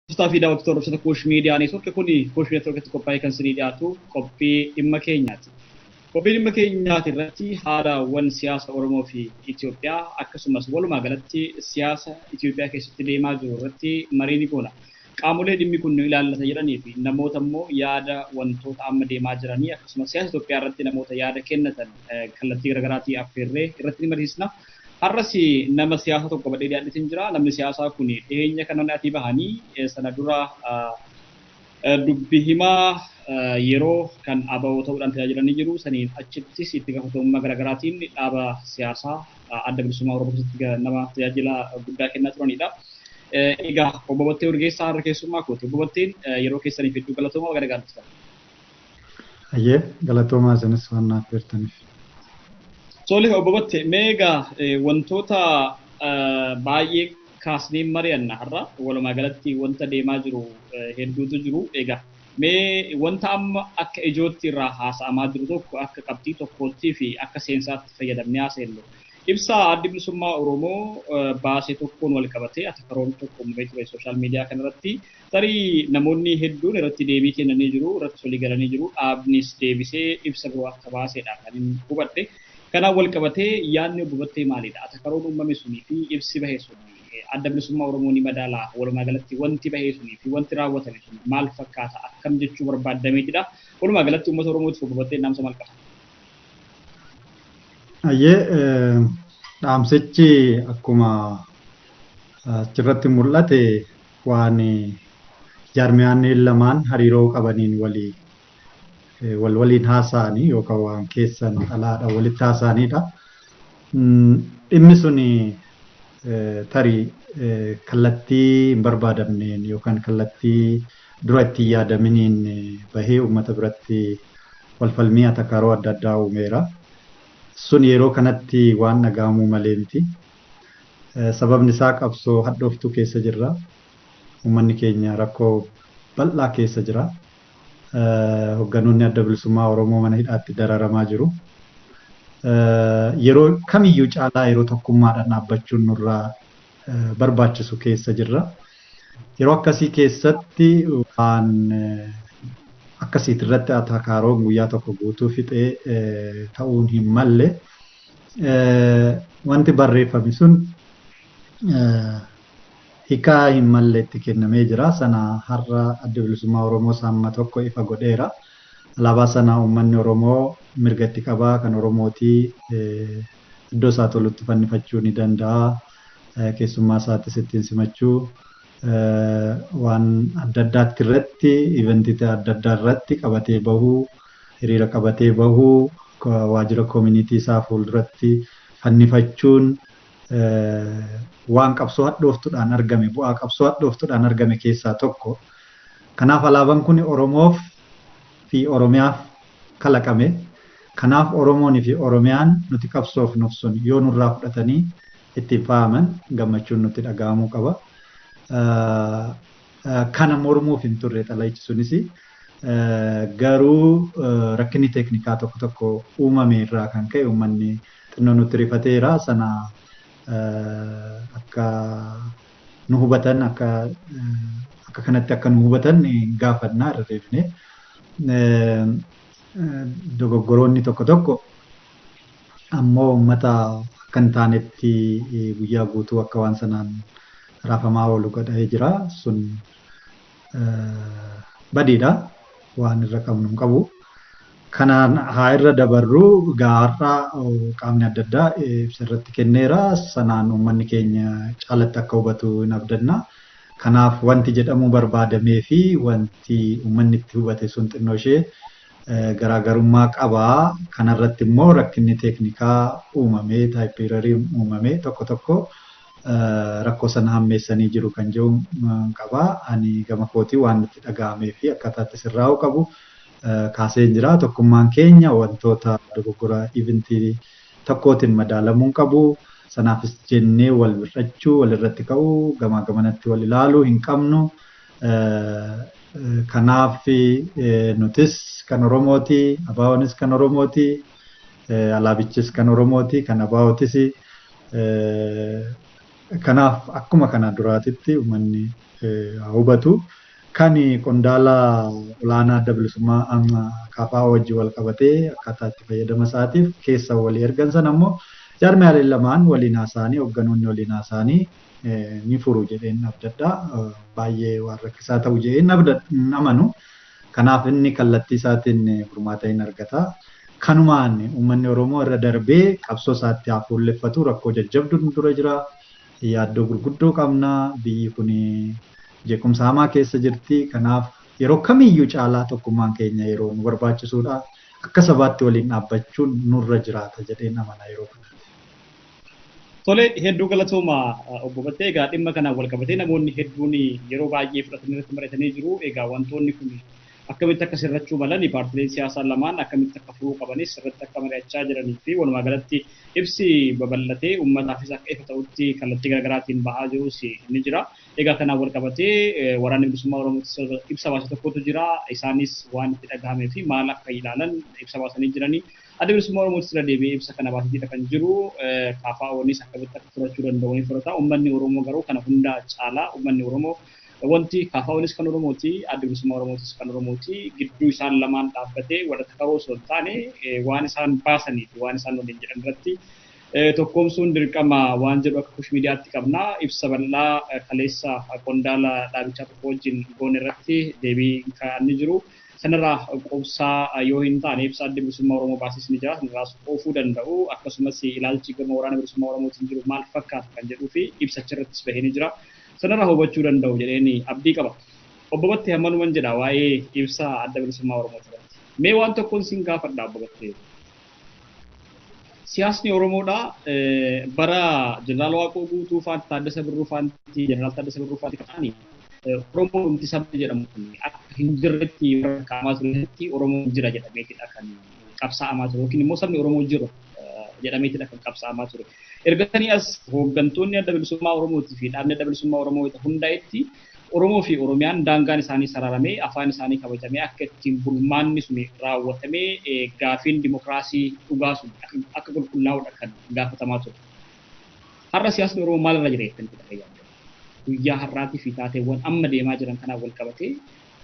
Hordoftoota fi daawwattoota hordoftoota Kuush Miidiyaa Neetwoork, kun Kuush Neetwoorkitti qophaa'ee kan isinii dhiyaatu qophii dhimma keenyaati. Qophii dhimma keenyaati irratti haalawwan siyaasa Oromoo fi Itoophiyaa, akkasumas walumaa galatti siyaasa Itoophiyaa keessatti deemaa jiru irratti marii ni goona. Qaamolee dhimmi kun nu ilaallata jedhanii fi namoota immoo yaada wantoota amma deemaa jiranii, akkasumas siyaasa Itoophiyaa irratti namoota yaada kennatan kallattii garaagaraatii affeerree irratti ni mariisna. Har'as nama siyaasaa tokko qabadhee dhiyaadheetiin jira. Namni siyaasaa kun dhiyeenya kana ati bahanii sana dura dubbi himaa yeroo kan ABO ta'uudhaan tajaajilanii jiru. Saniin achittis itti gaafatamummaa garaagaraatiin dhaaba siyaasaa Adda Bilisummaa Oromoo keessatti nama tajaajila guddaa kennaa turanidha. Egaa Obbo Battee Urgeessaa har'a keessummaa kooti. Obbo Batteen, yeroo keessaniif hedduu galatoomaa, gara gaariitti. Ayyee, galatoomaa isinis waan naaf affeertaniif. Tole Obbo Battee, mee egaa wantoota baay'ee kaasnee mari'anna har'a. Walumaa galatti wanta deemaa jiru hedduutu jiru. Egaa mee wanta amma akka ijootti irraa haasa'amaa jiru tokko akka qabxii tokkoottii fi akka seensaatti fayyadamnee haasa'ellu. Ibsa Addi Bilisummaa Oromoo baasee tokkoon wal qabatee atakaroon tokko uumamee ture sooshaal miidiyaa kanarratti. Tarii namoonni hedduun irratti deebii kennanii jiru, irratti walii galanii jiru. Dhaabnis deebisee ibsa biroo akka baasedha kan hin hubadhe. Kanaan wal qabatee yaadni Obbo Battee maalidha? Atakaroon uumame sunii fi ibsi bahe sun Adda Bilisummaa Oromoo ni madaalaa? Walumaa galatti wanti bahe sunii fi wanti raawwatame sun maal fakkaata? Akkam jechuu barbaadameetidha? Walumaa galatti uummata Oromootiif Obbo Batteen dhaamsa maal qaba? Ayyee, dhaamsichi akkuma achirratti mul'ate waan jaarmiyaan lamaan hariiroo qabaniin walii wal waliin haasa'anii yookaan waan keessan xalaadha walitti haasa'anidha. Dhimmi suni tarii kallattii hin barbaadamneen yookaan kallattii dura itti hin yaadaminiin bahee uummata biratti walfalmii atakaaroo adda addaa uumeera. Sun yeroo kanatti waan dhaga'amuu malee miti. Sababni isaa qabsoo hadhooftuu keessa jirra. Uummanni keenya rakkoo bal'aa keessa jira. Hogganoonni Adda Bilisummaa Oromoo mana hidhaatti dararamaa jiru. Yeroo kamiyyuu caalaa yeroo tokkummaadhaan dhaabbachuun nurraa barbaachisu keessa jirra. Yeroo akkasii keessatti waan akkasiitirratti atakaaroon guyyaa tokko guutuu fixee ta'uun hin malle. Wanti barreeffame sun hiikaa hin malle itti kennamee jira. Sana har'a Adda Bilisummaa Oromoo amma tokko ifa godheera. Alaabaa sana uummanni Oromoo mirga itti qabaa, kan Oromootii, iddoo isaa tolutti fannifachuu ni danda'a. Keessummaa isaattis ittiin simachuu, waan adda addaatti irratti, eventii adda addaa irratti qabatee bahuu, hiriira qabatee bahuu, waajjira koominiitii isaa fuulduratti fannifachuun waan qabsoo hadhooftuudhaan argame, bu'aa qabsoo hadhooftuudhaan argame keessaa tokko. Kanaaf alaabaan kun Oromoof fi Oromiyaaf kalaqame. Kanaaf Oromoon fi Oromiyaan nuti qabsoofnuuf sun yoo nurraa fudhatanii ittiin faayaman gammachuun nutti dhaga'amuu qaba. Kana mormuuf hin turre xalayichi sunis, garuu rakkinni teeknikaa tokko tokko uumame irraa kan ka'e uummanni xinnoo nutti rifateera. Sana akka nu hubatan, akka kanatti akka nu hubatan gaafannaa irra deebine. Dogoggoroonni tokko tokko ammoo uummata akka hin taanetti guyyaa guutuu akka waan sanaan raafamaa oolu godhee jira. Sun badiidha. Waan irra qabnu hin qabu. Kanaan haa irra dabarru. Gaarraa qaamni adda addaa ibsa irratti kenneera. Sanaan uummanni keenya caalatti akka hubatu hin abdanna. Kanaaf wanti jedhamuu barbaadamee fi wanti uummanni itti hubate sun xinnoo ishee garaagarummaa qaba. Kanarratti immoo rakkinni teeknikaa uumamee, taayipiirarii uumamee tokko tokko rakkoo sana hammeessanii jiru kan jedhu qaba. Ani gama kootii waan nutti dhaga'amee fi akkaataatti sirraa'uu qabu kaasee jira. Tokkummaan keenya wantoota dogoggora eventii tokkootiin madaalamuu hin qabu. Sanaafis jennee wal bir'achuu, walirratti ka'uu, gamaa gamanatti wal ilaaluu hin qabnu. Kanaaf nutis kan Oromooti, ABOnis kan Oromooti, alaabichis kan Oromooti, kan ABOtis. Kanaaf akkuma kana duraatitti uummanni hubatu. Kan qondaala olaanaa adda bilisummaa amma KFO wajjin wal qabatee akkaataa itti fayyadama isaatiif keessa walii ergan sana immoo jaarmiyaaleen lamaan waliin haasa'anii hoogganoonni waliin haasa'anii ni furu jedheen abdadha. Baay'ee waan rakkisaa ta'u jedheen amanu. Kanaaf inni kallattii isaatiin furmaata hin argata. Kanumaan uummanni Oromoo irra darbee qabsoo isaatti haa fuulleffatu. Rakkoo jajjabdu dura jira. Yaaddoo gurguddoo qabna. Biyyi kun jeequmsa hamaa keessa jirti. Kanaaf yeroo kamiyyuu caalaa tokkummaan keenya yeroo nu barbaachisuudha. Akka sabaatti waliin dhaabbachuun nurra jiraata jedheen amana yeroo kanatti. Tole, hedduu galatooma obbo Battee. Egaa dhimma kanaan wal qabatee namoonni hedduun yeroo baay'ee fudhatanii irratti mari'atanii jiru. Egaa wantoonni kun akkamitti akka sirrachuu malan, paartileen siyaasaa lamaan akkamitti akka furuu qabanis irratti akka mari'achaa jiranii fi walumaa galatti ibsi babal'atee uummataafis akka ifa ta'utti kallattii garaagaraatiin bahaa jirus ni jira. Egaa kanaan wal qabatee waraanni bilisummaa Oromoo ibsa baase tokkotu jira. Isaanis waan itti dhagahamee fi maal akka ilaalan ibsa baasanii jiranii. Adda bilisummaa Oromootis irra deebi'ee ibsa kana baasee kan jiru. KFOnis akkamitti akka furachuu danda'u ni furata. Uummanni Oromoo garuu kana hundaa caalaa uummanni Oromoo wanti KFOnis kan Oromooti, adda bilisummaa Oromootis kan Oromooti. Gidduu isaan lamaan dhaabbatee walitti karoo osoo hin taane waan isaan baasanii fi waan isaan waliin jedhan irratti tokkoomsuun dirqama waan jedhu akka Kush Miidiyaatti qabna. Ibsa bal'aa kaleessa qondaala dhaabichaa tokko wajjin goone irratti deebii kan jiru. Sanarraa qobsaa yoo hin taane ibsa adda bilisummaa Oromoo baasis ni jira. Sanarraas oofuu danda'u. Akkasumas ilaalchi gama waraana bilisummaa Oromootiin jiru maal fakkaata kan jedhuu fi ibsacha irrattis bahee ni jira. Sanarraa hubachuu danda'u jedheen abdii qaba. Obbo Battee, hammanuman jedha waa'ee ibsa adda bilisummaa Oromoo irratti. Mee waan tokkoon sin gaafadha, obbo Battee. Siyaasni Oromoodhaa bara Jeneraal Waaqoo Guutuu faatti, Taaddasa Birruu faatti, Jeneraal Taaddasa Birruu faatti ta'anii Oromoo dhumti sabni jedhamu kun akka hin jirretti warra kaamaa turetti Oromoon jira jedhameetidha kan qabsaa'amaa ture, yookiin immoo sabni Oromoo jiru jedhameetidha kan qabsaa'amaa ture. Ergasanii as hooggantoonni adda bilisummaa Oromootii fi dhaabni adda bilisummaa Oromoo hundaa'etti Oromoo fi Oromiyaan daangaan isaanii sararamee, afaan isaanii kabajamee, akka ittiin bulmaanni sun raawwatamee, gaafiin dimokiraasii dhugaa sun akka qulqullaa'udha kan gaafatamaa ture. Har'a siyaasni Oromoo maalirra jira jettanii fudhatee? Guyyaa har'aatii fi taateewwan amma deemaa jiran kanaan wal qabatee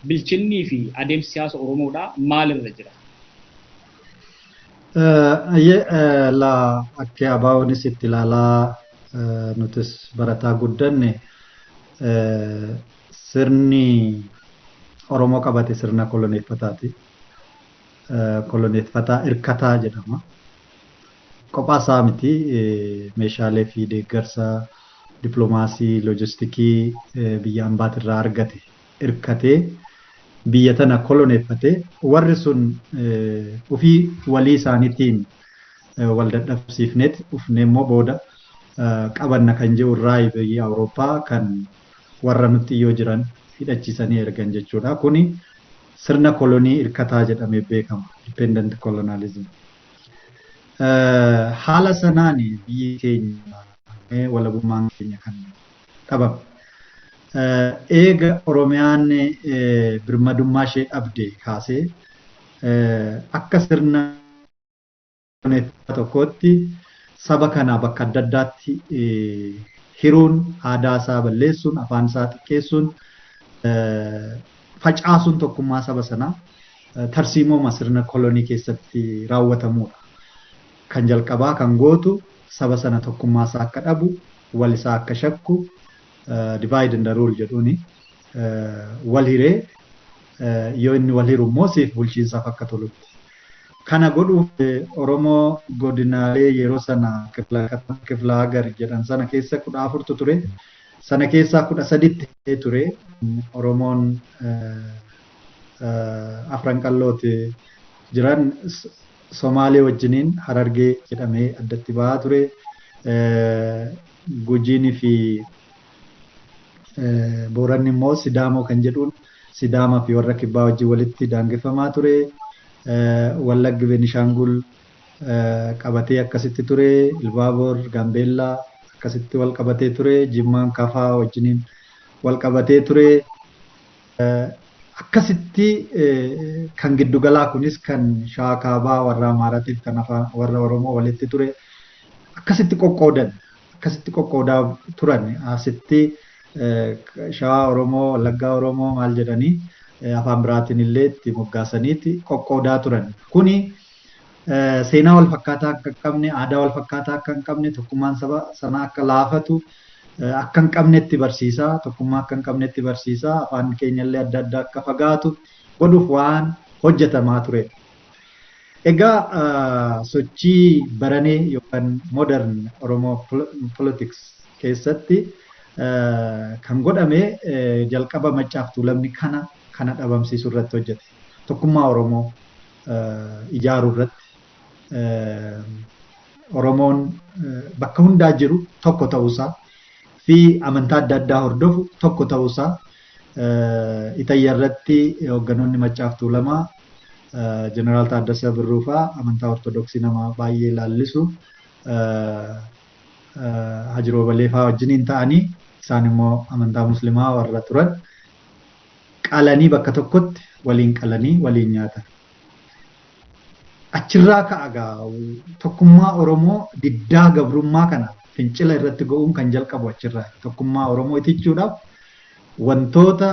bilchinnii fi adeemsi siyaasa Oromoodhaa maalirra jira? La akka ABOnis itti ilaalaa nutis barataa guddanne, sirni Oromoo qabate sirna koloneeffataati. Koloneeffataa hirkataa jedhama. Kophaa isaa miti, meeshaalee fi deeggarsa dippiloomaasii, loojistikii biyya ambaatirraa argate hirkatee biyya tana koloneeffate. Warri sun ofii walii isaaniitiin wal dadhabsiifneet ufnee immoo booda qabanna kan jiru irraa biyya Awurooppaa kan warra nutti iyyoo jiran hidhachiisanii ergan jechuudha. Kuni sirna kolonii hirkataa jedhamee beekama. Dependent colonialism. Haala sanaan biyyi keenya walabummaan keenya kan dhabame. Eega Oromiyaan birmadummaa ishee dhabde kaasee akka sirna tokkootti saba kana bakka adda addaatti hiruun, aadaa isaa balleessuun, afaan isaa xiqqeessuun, facaasuun tokkummaa saba sanaa tarsiimooma sirna kolonii keessatti raawwatamudha. Kan jalqabaa kan gootu saba sana tokkummaa isaa akka dhabu, wal isaa akka shakku, divide and rule jedhuuni wal hiree, yoo inni wal hiru immoo siif bulchiinsaaf akka tolutti. Kana godhuuf Oromoo godinaalee yeroo sana kifla hagar jedhan sana keessa 14tu ture. Sana keessaa 13tti ture. Oromoon afran qallooti jiran Somaalee wajjiniin Harargee jedhamee addatti bahaa ture. Gujiinii fi Booranni immoo Sidaamoo kan jedhuun Sidaamaa fi warra Kibbaa wajjin walitti daangeffamaa ture. Wallaggi Beenishaangul qabatee akkasitti ture. Ilbaaboor Gaambeellaa akkasitti wal qabatee ture. Jimmaan Kafaa wajjiniin wal qabatee ture. Akkasitti kan giddugalaa kunis kan Shawaa Kaabaa warra Amaaraatiif kan afaan warra Oromoo walitti ture. Akkasitti qoqqoodan. Akkasitti qoqqoodaa turan. Asitti Shawaa Oromoo, Wallaggaa Oromoo maal jedhanii afaan biraatiin illee itti moggaasaniitti qoqqoodaa turan. Kuni seenaa wal fakkaataa akka hin qabne, aadaa wal fakkaataa akka hin qabne, tokkummaan saba sanaa akka laafatu akka hin qabnetti barsiisaa, tokkummaa akka hin qabnetti barsiisaa, afaan keenyallee adda addaa akka fagaatu godhuuf waan hojjetamaa turedha. Egaa sochii baranee yookaan modern Oromoo politics keessatti kan godhame jalqaba Maccaaf Tuulamni kana dhabamsiisuu irratti hojjete. Tokkummaa Oromoo ijaaruu irratti, Oromoon bakka hundaa jiru tokko ta'uusaa fi amantaa adda addaa hordofu tokko ta'uusaa, Itayya irratti hoogganoonni Maccaaf Tuulamaa, Jeneraal Taaddasaa Birruufaa amantaa Ortodoksii nama baay'ee laallisu, Hajiroo Baleefaa wajjiniin ta'anii, isaan immoo amantaa Muslimaa warra turan qalanii, bakka tokkotti waliin qalanii waliin nyaatan. Achirraa ka'a gaa tokkummaa Oromoo, diddaa gabrummaa kana fincila irratti go'uun kan jalqabu achirraa. Tokkummaa Oromoo itichuudhaaf wantoota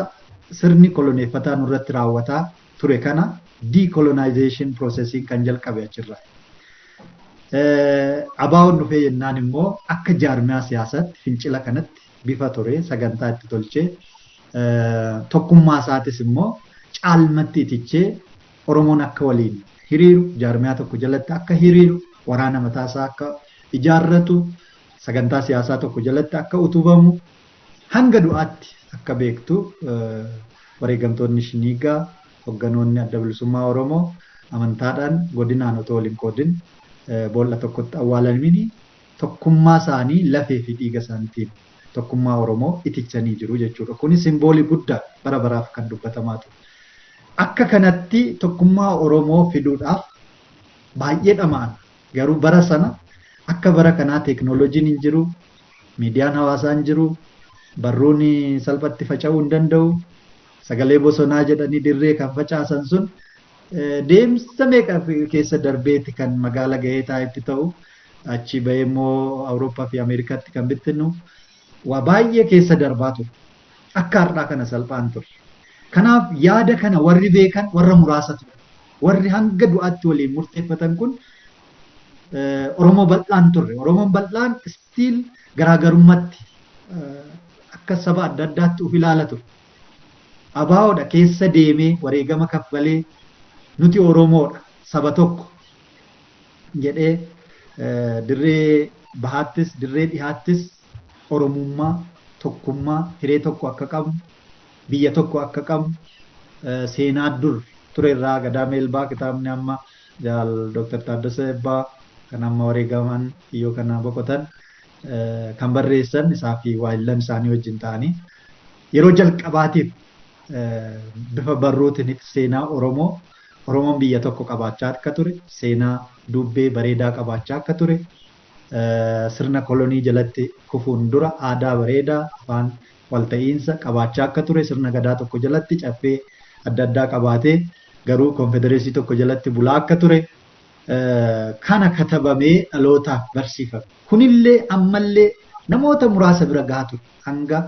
sirni koloneeffataa nurratti raawwataa ture kana decolonization processing kan jalqabe achirraa. ABO'n dhufee jennaan immoo akka jaarmiyaa siyaasaatti fincila kanatti bifa ture sagantaa itti tolchee, tokkummaa isaatis immoo caalmatti itichee, Oromoon akka waliin hiriiru, jaarmiyaa tokko jalatti akka hiriiru, waraana mataasaa akka ijaarratu, sagantaa siyaasaa tokko jalatti akka utubamu, hanga du'aatti akka beektu wareegamtoonni Shiniigaa, hogganoonni Adda Bilisummaa Oromoo amantaadhaan godinaan otoo waliin qoodin boolla tokkotti awwaalamini tokkummaa isaanii lafee fi dhiiga isaaniitiin tokkummaa Oromoo itichanii jiru jechuudha. Kuni simboolii guddaa bara baraaf kan dubbatamaa ture. Akka kanatti tokkummaa Oromoo fiduudhaaf baay'ee dhama'an. Garuu bara sana akka bara kanaa teeknooloojiin hin jiru, miidiyaan hawaasaa hin jiru, barruun salphatti faca'uu hin danda'u, sagalee bosonaa jedhanii dirree kan facaasan sun deemsa meeqa keessa darbeeti kan magaala gahee taa'etti ta'u, achi bahee immoo Awurooppaa fi Ameerikaatti kan bittinnu waa baay'ee keessa darbaa ture. Akka har'aa kana salphaan ture. Kanaaf yaada kana warri beekan warra muraasa ture. Warri hanga du'aatti waliin murteeffatan kun Oromoo bal'aan turre. Oromoon bal'aan still garaagarummaatti akka saba adda addaatti of ilaala ture. ABOdha keessa deemee wareegama kaffalee, nuti Oromoodha, saba tokko jedhee, dirree bahaattis dirree dhihaattis Oromummaa, tokkummaa, hiree tokko akka qabnu, biyya tokko akka qabnu, seenaa dur turerraa Gadaa Meelbaa, kitaabni amma Jaal Dr. Taaddasaa Ebbaa kan amma wareegaman dhiyyoo kana boqotan kan barreessan, isaa fi waayillan isaanii wajjin ta'anii yeroo jalqabaatiif bifa barruutiin seenaa Oromoo, Oromoon biyya tokko qabaachaa akka ture, seenaa dubbee bareedaa qabaachaa akka ture, sirna kolonii jalatti kufuun dura aadaa bareedaa, afaan walta'iinsa qabaachaa akka ture, sirna gadaa tokko jalatti caffee adda addaa qabaatee garuu konfedereesii tokko jalatti bulaa akka ture kana katabamee dhalootaaf barsiifame. Kunillee ammallee namoota muraasa bira gahaa ture hanga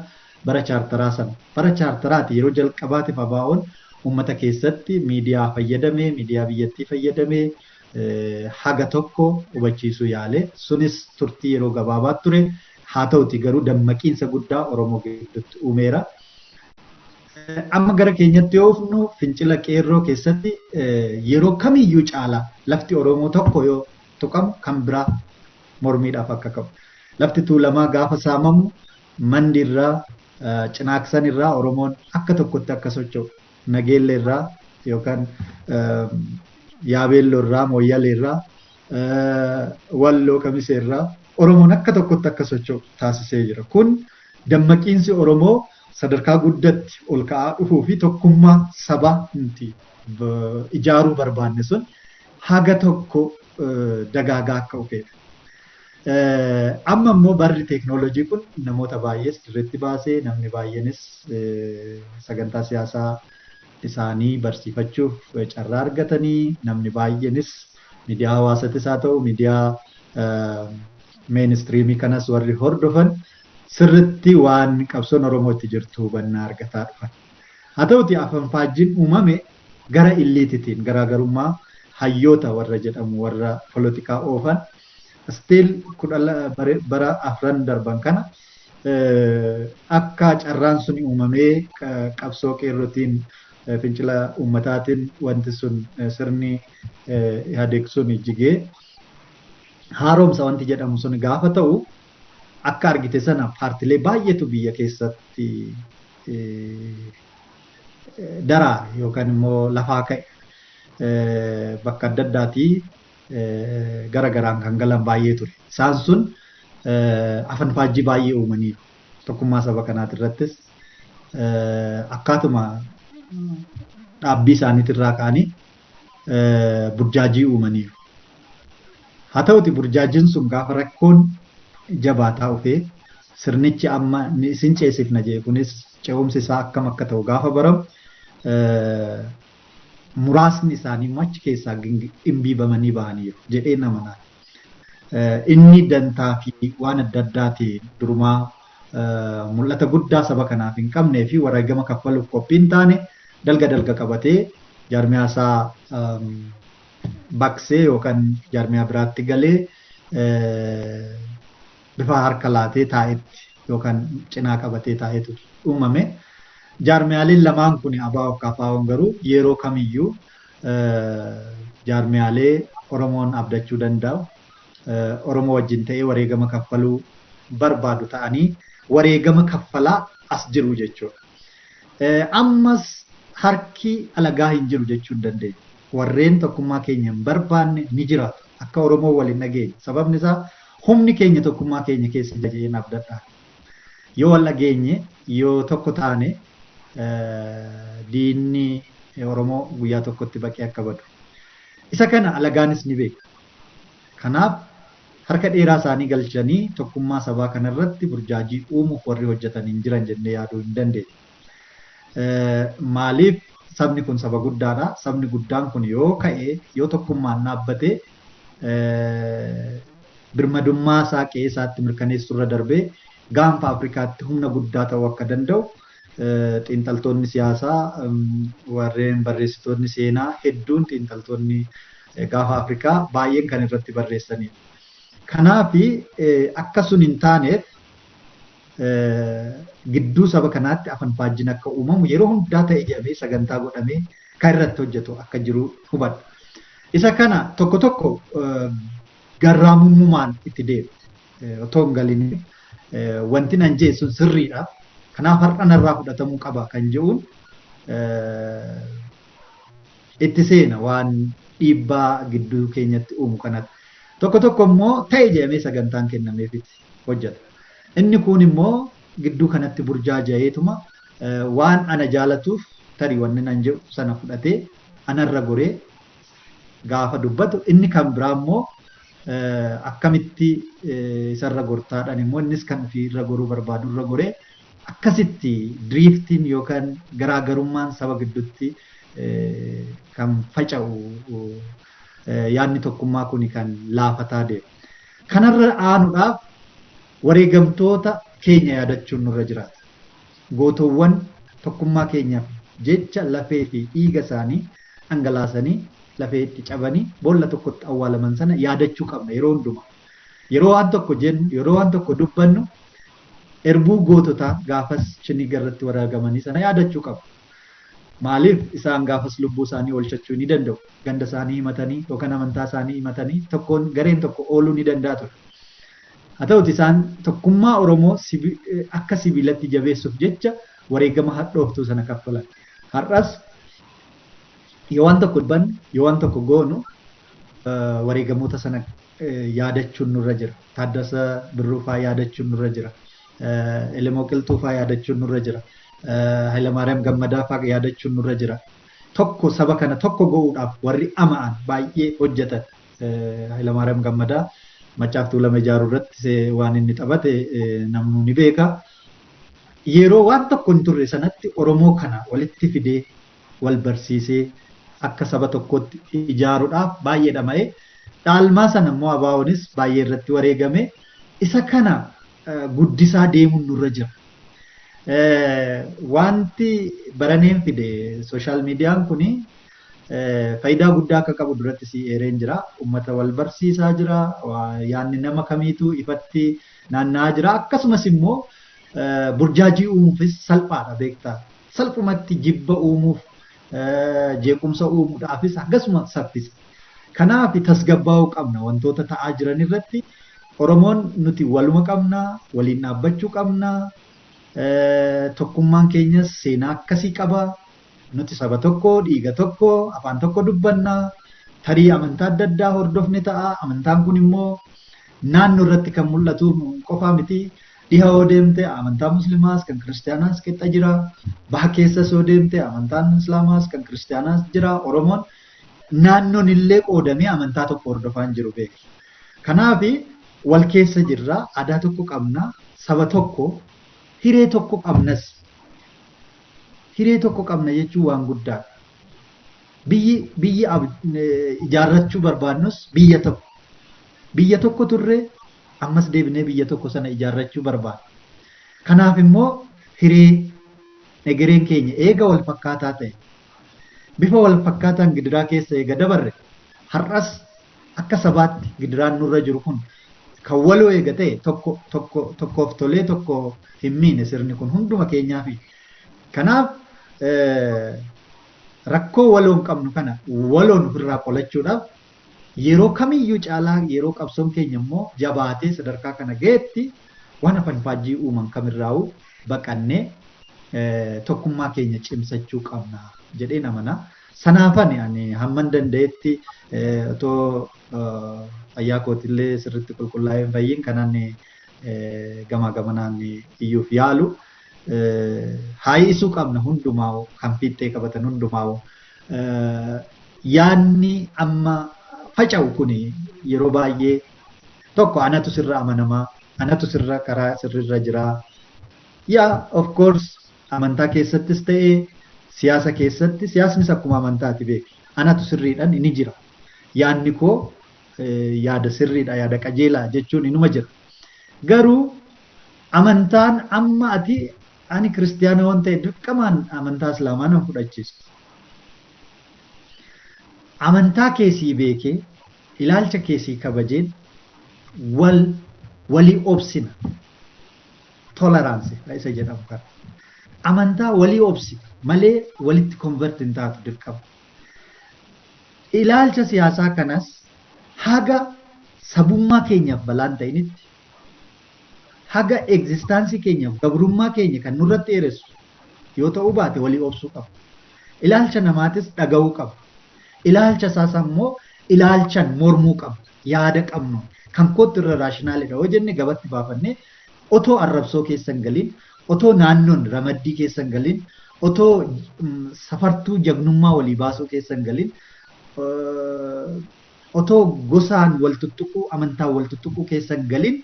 bara chaartaraa sana. Bara chaartaraati yeroo jalqabaatiif ABO'n uummata keessatti miidiyaa fayyadamee, miidiyaa biyyattii fayyadamee haga tokko hubachiisuu yaale. Sunis turtii yeroo gabaabaa ture. Haa ta'uti garuu dammaqiinsa guddaa Oromoo gidduutti uumeera. Amma gara keenyatti yoo dhufnu, fincila qeerroo keessatti yeroo kamiyyuu caalaa lafti Oromoo tokko yoo tuqamu kan biraa mormiidhaaf akka qabu. Lafti Tuulamaa gaafa saamamu Mandi irraa, Cinaaksan irraa Oromoon akka tokkotti akka socho'u, Nageelle irraa yookaan Yaabeelloo irraa, Mooyyalee irraa, Walloo Kamisee irraa Oromoon akka tokkotti akka socho'u taasisee jira. Kun dammaqiinsi Oromoo sadarkaa guddatti ol ka'aa dhufuu fi tokkummaa sabaa nuti ijaaruu barbaanne sun haga tokko dagaagaa akka dhufedha. Amma immoo barri teeknooloojii kun namoota baay'ees dirreetti baasee, namni baay'eenis sagantaa siyaasaa isaanii barsiifachuuf carraa argatanii, namni baay'eenis miidiyaa hawaasatis haa ta'u miidiyaa Mainstreamii kanas warri hordofan sirritti waan qabsoon Oromoo itti jirtu hubannaa argataa dhufan. Haa ta'uti afanfaajjiin uumame gara illiititiin garaagarummaa hayyoota warra jedhamu warra polotikaa oofan still bara afran darban kana akka carraan sun uumamee qabsoo qeerrotiin fincila uummataatiin wanti sun sirni Ihaadeeg sun jigee haaromsa wanti jedhamu sun gaafa ta'u akka argite sana paartilee baay'eetu biyya keessatti daraare yookaan immoo lafaa ka'e bakka adda addaatii gara garaan kan galan baay'ee ture. Isaan sun afanfaajjii baay'ee uumaniiru. Tokkummaa saba kanaati irrattis akkaatuma dhaabbii isaaniitirraa ka'anii burjaajii uumaniiru. Haa ta'uti burjaajiin sun gaafa rakkoon jabaataa dhufee sirnichi amma isin ceesifna jedhe kunis ce'umsi isaa akkam akka ta'u gaafa baramu muraasni isaanii immoo achi keessaa dhimbiibamanii bahaniiru jedhee nama naan. Inni dantaa fi waan adda addaatiin durumaa mul'ata guddaa saba kanaaf hin qabnee fi wareegama kaffaluuf qophii hin taane dalga dalga qabatee jaarmiyaa isaa baqsee yookaan jaarmiyaa biraatti galee bifa harka laatee taa'etti yookaan cinaa qabatee taa'etu uumame. Jaarmiyaaleen lamaan kun ABO fi KFO'n garuu yeroo kamiyyuu jaarmiyaalee Oromoon abdachuu danda'u Oromoo wajjin ta'ee wareegama kaffaluu barbaadu ta'anii wareegama kaffalaa as jiru jechuudha. Ammas harki alagaa hin jiru jechuu hin dandeenyu. Warreen tokkummaa keenya hin barbaanne ni jiraatu. Akka Oromoo waliin dhageenye. Sababni isaa humni keenya tokkummaa keenya keessa jira jedheen abdadha. Yoo wal dhageenye yoo tokko taane diinni Oromoo guyyaa tokkotti baqee akka badu. Isa kana alagaanis ni beeka. Kanaaf harka dheeraa isaanii galchanii tokkummaa sabaa kanarratti burjaajii uumuuf warri hojjetan hin jiran jennee yaaduu hin dandeenye. Maaliif sabni kun saba guddaadha. Sabni guddaan kun yoo ka'e yoo tokkummaan dhaabbate birmadummaa isaa qe'ee isaatti mirkaneessuu irra darbee gaanfa Afrikaatti humna guddaa ta'uu akka danda'u xiinxaltoonni siyaasaa warreen barreessitoonni seenaa hedduun xiinxaltoonni gaafa Afrikaa baay'een kan irratti barreessanidha. Kanaaf akka sun hin taaneef gidduu saba kanaatti afanfaajjiin akka uumamu yeroo hundaa ta'e jedhamee sagantaa godhamee kan irratti hojjetu akka jiru hubadha. Isa kana tokko tokko garraamummaan itti deema. Otoo hin galin wanti nan jee sun sirriidha. Kanaaf har'a narraa fudhatamuu qaba kan jedhuun itti seena waan dhiibbaa gidduu keenyatti uumu kanatti. Tokko tokko immoo ta'e jedhamee sagantaan kennameefitti hojjeta. Inni kun immoo gidduu kanatti burjaaja'eetuma waan ana jaalatuuf tarii wanni nan jedhu sana fudhatee anarra goree gaafa dubbatu inni kan biraa immoo akkamitti isarra gortaadhaan immoo innis kan ofii irra goruu barbaadu irra goree akkasitti diriiftiin yookaan garaagarummaan saba gidduutti kan faca'u yaadni tokkummaa kun kan laafataa deema. Kanarra aanuudhaaf wareegamtoota keenya yaadachuun nurra jiraata. Gootowwan tokkummaa keenyaaf jecha lafee fi dhiiga isaanii dhangalaasanii lafee itti cabanii boolla tokkotti awwaalaman sana yaadachuu qabna yeroo hundumaa. Yeroo waan tokko jennu, yeroo waan tokko dubbannu erbuu goototaa gaafas shiniga irratti wareegamanii sana yaadachuu qabna. Maaliif isaan gaafas lubbuu isaanii oolchachuu ni danda'u. Ganda isaanii himatanii yookaan amantaa isaanii himatanii tokkoon gareen tokko ooluu ni danda'a ture. Haa ta'uti isaan tokkummaa Oromoo akka sibiilatti jabeessuuf jecha wareegama hadhooftuu sana kaffalan. Har'as yoo waan tokko dubbannu, yoo waan tokko goonu wareegamoota sana yaadachuun nurra jira. Taaddasa Birruu fa'aa yaadachuun nurra jira. Elemoo Qilxuu fa'aa yaadachuun nurra jira. Hayilamaariyaam Gammadaa fa'aa yaadachuun nurra jira. Tokko saba kana tokko go'uudhaaf warri ama'an baay'ee hojjetan. Hayilamaariyaam Gammadaa Maccaaf Tuulama ijaaruu irratti waan inni taphate namnu ni beeka. Yeroo waan tokko hin turre sanatti Oromoo kana walitti fidee wal barsiisee akka saba tokkotti ijaaruudhaaf baay'ee dhama'ee dhaalmaa sana immoo ABO'nis baay'ee irratti wareegame. Isa kana guddisaa deemuun nurra jira. Wanti baraneen fide sooshaal miidiyaan kuni faayidaa guddaa akka qabu duratti si eereen jira. Uummata wal barsiisaa jira. Yaadni nama kamiitu ifatti naanna'aa jira. Akkasumas immoo burjaajii uumuufis salphaadha beektaa. Salphumatti jibba uumuuf jeequmsa uumuudhaafis akkasuma saffisa. Kanaaf tasgabbaa'uu qabna wantoota ta'aa jiran irratti. Oromoon nuti waluma qabna, waliin dhaabbachuu qabna. Tokkummaan keenyas seenaa akkasii qaba. Nuti saba tokko, dhiiga tokko, afaan tokko dubbanna. Tarii amantaa adda addaa hordofne ta'a. Amantaan kun immoo naannoo irratti kan mul'atu qofaa miti. Dhiha yoo deemte amantaa musliimaas kan kiristaanaas qixa jira. Baha keessas yoo deemte amantaan islaamaas kan kiristaanaas jira. Oromoon naannoon illee qoodamee amantaa tokko hordofaa hin jiru beeki. Kanaaf wal keessa jirra, aadaa tokko qabna, saba tokko, hiree tokko qabnas. Hiree tokko qabna jechuun waan guddaadha. Biyyi ijaarrachuu barbaannus biyya tokko. Biyya tokko turre ammas deebinee biyya tokko sana ijaarrachuu barbaanna. Kanaaf immoo hiree egereen keenya eega wal fakkaataa ta'e bifa wal fakkaataan gidiraa keessa eega dabarre har'as akka sabaatti gidiraan nurra jiru kun kan waloo eega ta'e tokko tokko tokkoof tolee tokko hin miine sirni kun hunduma keenyaafi. Kanaaf rakkoo waloon qabnu kana waloon ofirraa qolachuudhaaf yeroo kamiyyuu caalaa yeroo qabsoon keenya immoo jabaatee sadarkaa kana ga'etti waan afaan faajjii uuman kamirraa'uu baqannee tokkummaa keenya cimsachuu qabna jedheen amana. Sanaafani ani hamman danda'etti otoo fayyaa kootillee sirriitti qulqullaa'ee hin fayyin kanaan gamaa gamanaan iyyuuf yaalu. Haayisuu qabna hundumaa kan fiixee qabatan hundumaa yaadni amma faca'u kuni yeroo baay'ee tokko anatu sirra amanamaa, anatu sirra karaa sirrirra jiraa. Yaa of course amantaa keessattis ta'ee siyaasa keessatti siyaasnis akkuma amantaati beeki. Anatu sirriidhaan inni jira. Yaadni koo yaada sirriidha, yaada qajeelaa jechuun inuma jira. Garuu amantaan amma ati ani kiristiyaana waan ta'e dirqamaan amantaa islaamaa nan fudhachiisu. Amantaa keessii beekee ilaalcha keessii kabajeen walii obsina. Tolerance isa jedhamu kana. Amantaa walii obsina malee walitti convert hin taatu dirqama. Ilaalcha siyaasaa kanas haga sabummaa keenyaaf balaan ta'initti haga egzistaansii keenyaaf gabrummaa keenya kan nurratti dheeressu yoo ta'uu baate walii obsuu qaba. Ilaalcha namaatis dhaga'uu qaba. Ilaalcha isaas ammoo ilaalchan mormuu qaba. Yaada qabnu kan kootti irra raashinaalidha yoo jenne gabatti baafannee otoo arrabsoo keessa hin galin, otoo naannoon ramaddii keessa hin galin, otoo safartuu jagnummaa walii baasuu keessa hin galin, otoo gosaan wal tuttuquu, amantaan wal tuttuquu keessa hin galin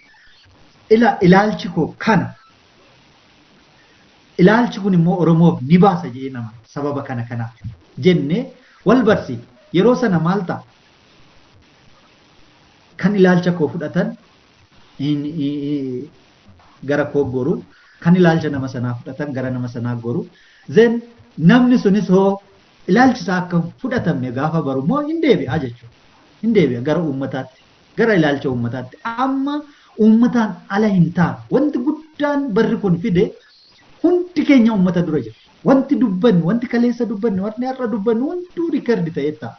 ilaalchi koo kana. Ilaalchi kun immoo Oromoof ni baasa jedhee nama sababa kana kanaaf jennee wal barsiifna. Yeroo sana maal ta'a? Kan ilaalcha koo fudhatan gara koo goru, kan ilaalcha nama sanaa fudhatan gara nama sanaa goru. Then namni sunis hoo ilaalchi isaa akka fudhatamne gaafa baru immoo hin deebi'a jechuudha. Hin deebi'a gara uummataatti, gara ilaalcha uummataatti. Amma uummataan ala hin taanu. Wanti guddaan barri kun fide hundi keenya uummata dura jira. Wanti dubbannu, wanti kaleessa dubbannu, wanti har'a dubbannu hunduu riikardi ta'ee ta'a.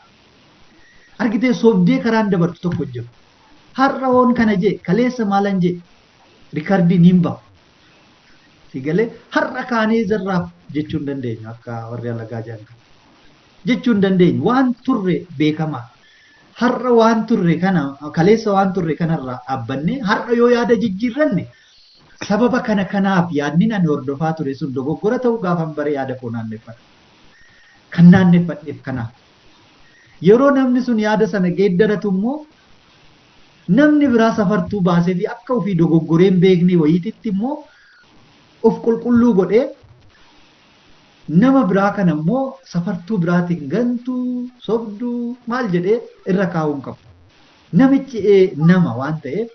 Argitee sobdee karaan dabartu tokko jiru. Har'a hoon kana jee, kaleessa maalan jee, riikardiin hin bahu. Sigalee har'a kaanee zarraaf jechuu hin dandeenyu akka warri alagaa jedhan kana. Jechuu hin dandeenyu waan turre beekamaa. Har'a waan turre kana kaleessa waan turre kanarraa dhaabbannee har'a yoo yaada jijjiirranne sababa kana kanaaf yaadni ani hordofaa ture sun dogoggora ta'uu gaafan bare yaada koo naanneffadha. Kan naanneffadheef kanaaf. Yeroo namni sun yaada sana geeddaratu immoo namni biraa safartuu baasee fi akka ofii dogoggoree hin beekne wayiititti immoo of qulqulluu godhee nama biraa kana immoo safartuu biraatiin gantuu, sobduu maal jedhee irra kaa'uu hin qabu. Namichi nama waan ta'eef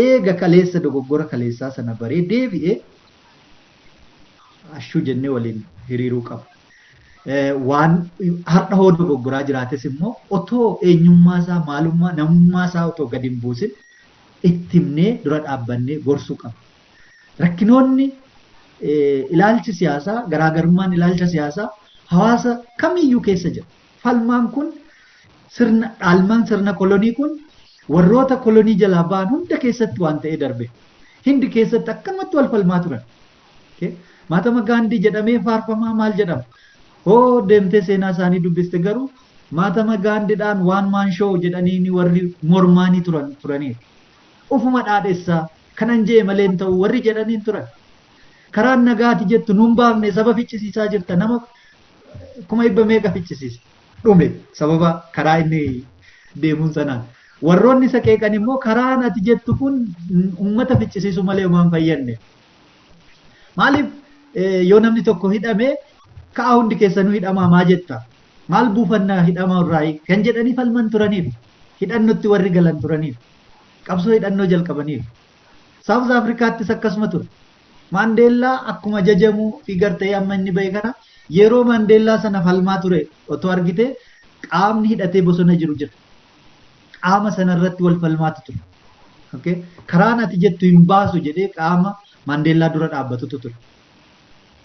Eega kaleessa dogoggora kaleessaa sana baree deebi'ee ashuu jennee waliin hiriiruu qaba. Waan har'a hoo dogoggoraa jiraates immoo otoo eenyummaa isaa maalummaa namummaa isaa otoo gadi hin buusin itti himnee dura dhaabbannee gorsuu qaba. Rakkinoonni ilaalchi siyaasaa garaagarummaan ilaalcha siyaasaa hawaasa kamiyyuu keessa jira. Falmaan kun sirna dhaalmaan sirna kolonii kun warroota kolonii jalaa ba'an hunda keessatti waan ta'ee darbe. Hindi keessatti akkanumatti wal falmaa turan. Mahatma Gaandii jedhamee faarfamaa maal jedhama? Hoo deemtee seenaa isaanii dubbiste garuu Mahatma Gaandiidhaan waan maanshoo jedhanii warri mormaanii turan turaniiru. Ufuma dhaadhessaa kanan jee malee hin ta'u warri jedhanii turan. Karaan nagaati jettu nuun baafne saba ficcisiisaa jirta nama 100,000 meeqa ficcisiise dhume sababa karaa inni deemuun sanaan. Warroonni isa qeeqan immoo karaan ati jettu kun uummata ficcisiisu malee homaa hin fayyadne. Maaliif yoo namni tokko hidhame ka'a hundi keessanuu hidhamaa maa jetta? Maal buufannaa hidhamaa irraa kan jedhanii falman turaniif hidhannotti warri galan turaniif qabsoo hidhannoo jalqabaniif. Saawuz Afrikaattis akkasuma ture. Maandeellaa akkuma jajamuu fi gartee amma inni bahe kana yeroo Maandeellaa sana falmaa ture otoo argite qaamni hidhatee bosona jiru jira. Qaama sanarratti wal falmaatu ture. Okay? Karaan ati jettu hin baasu jedhee qaama Maandeellaa dura dhaabbatutu ture.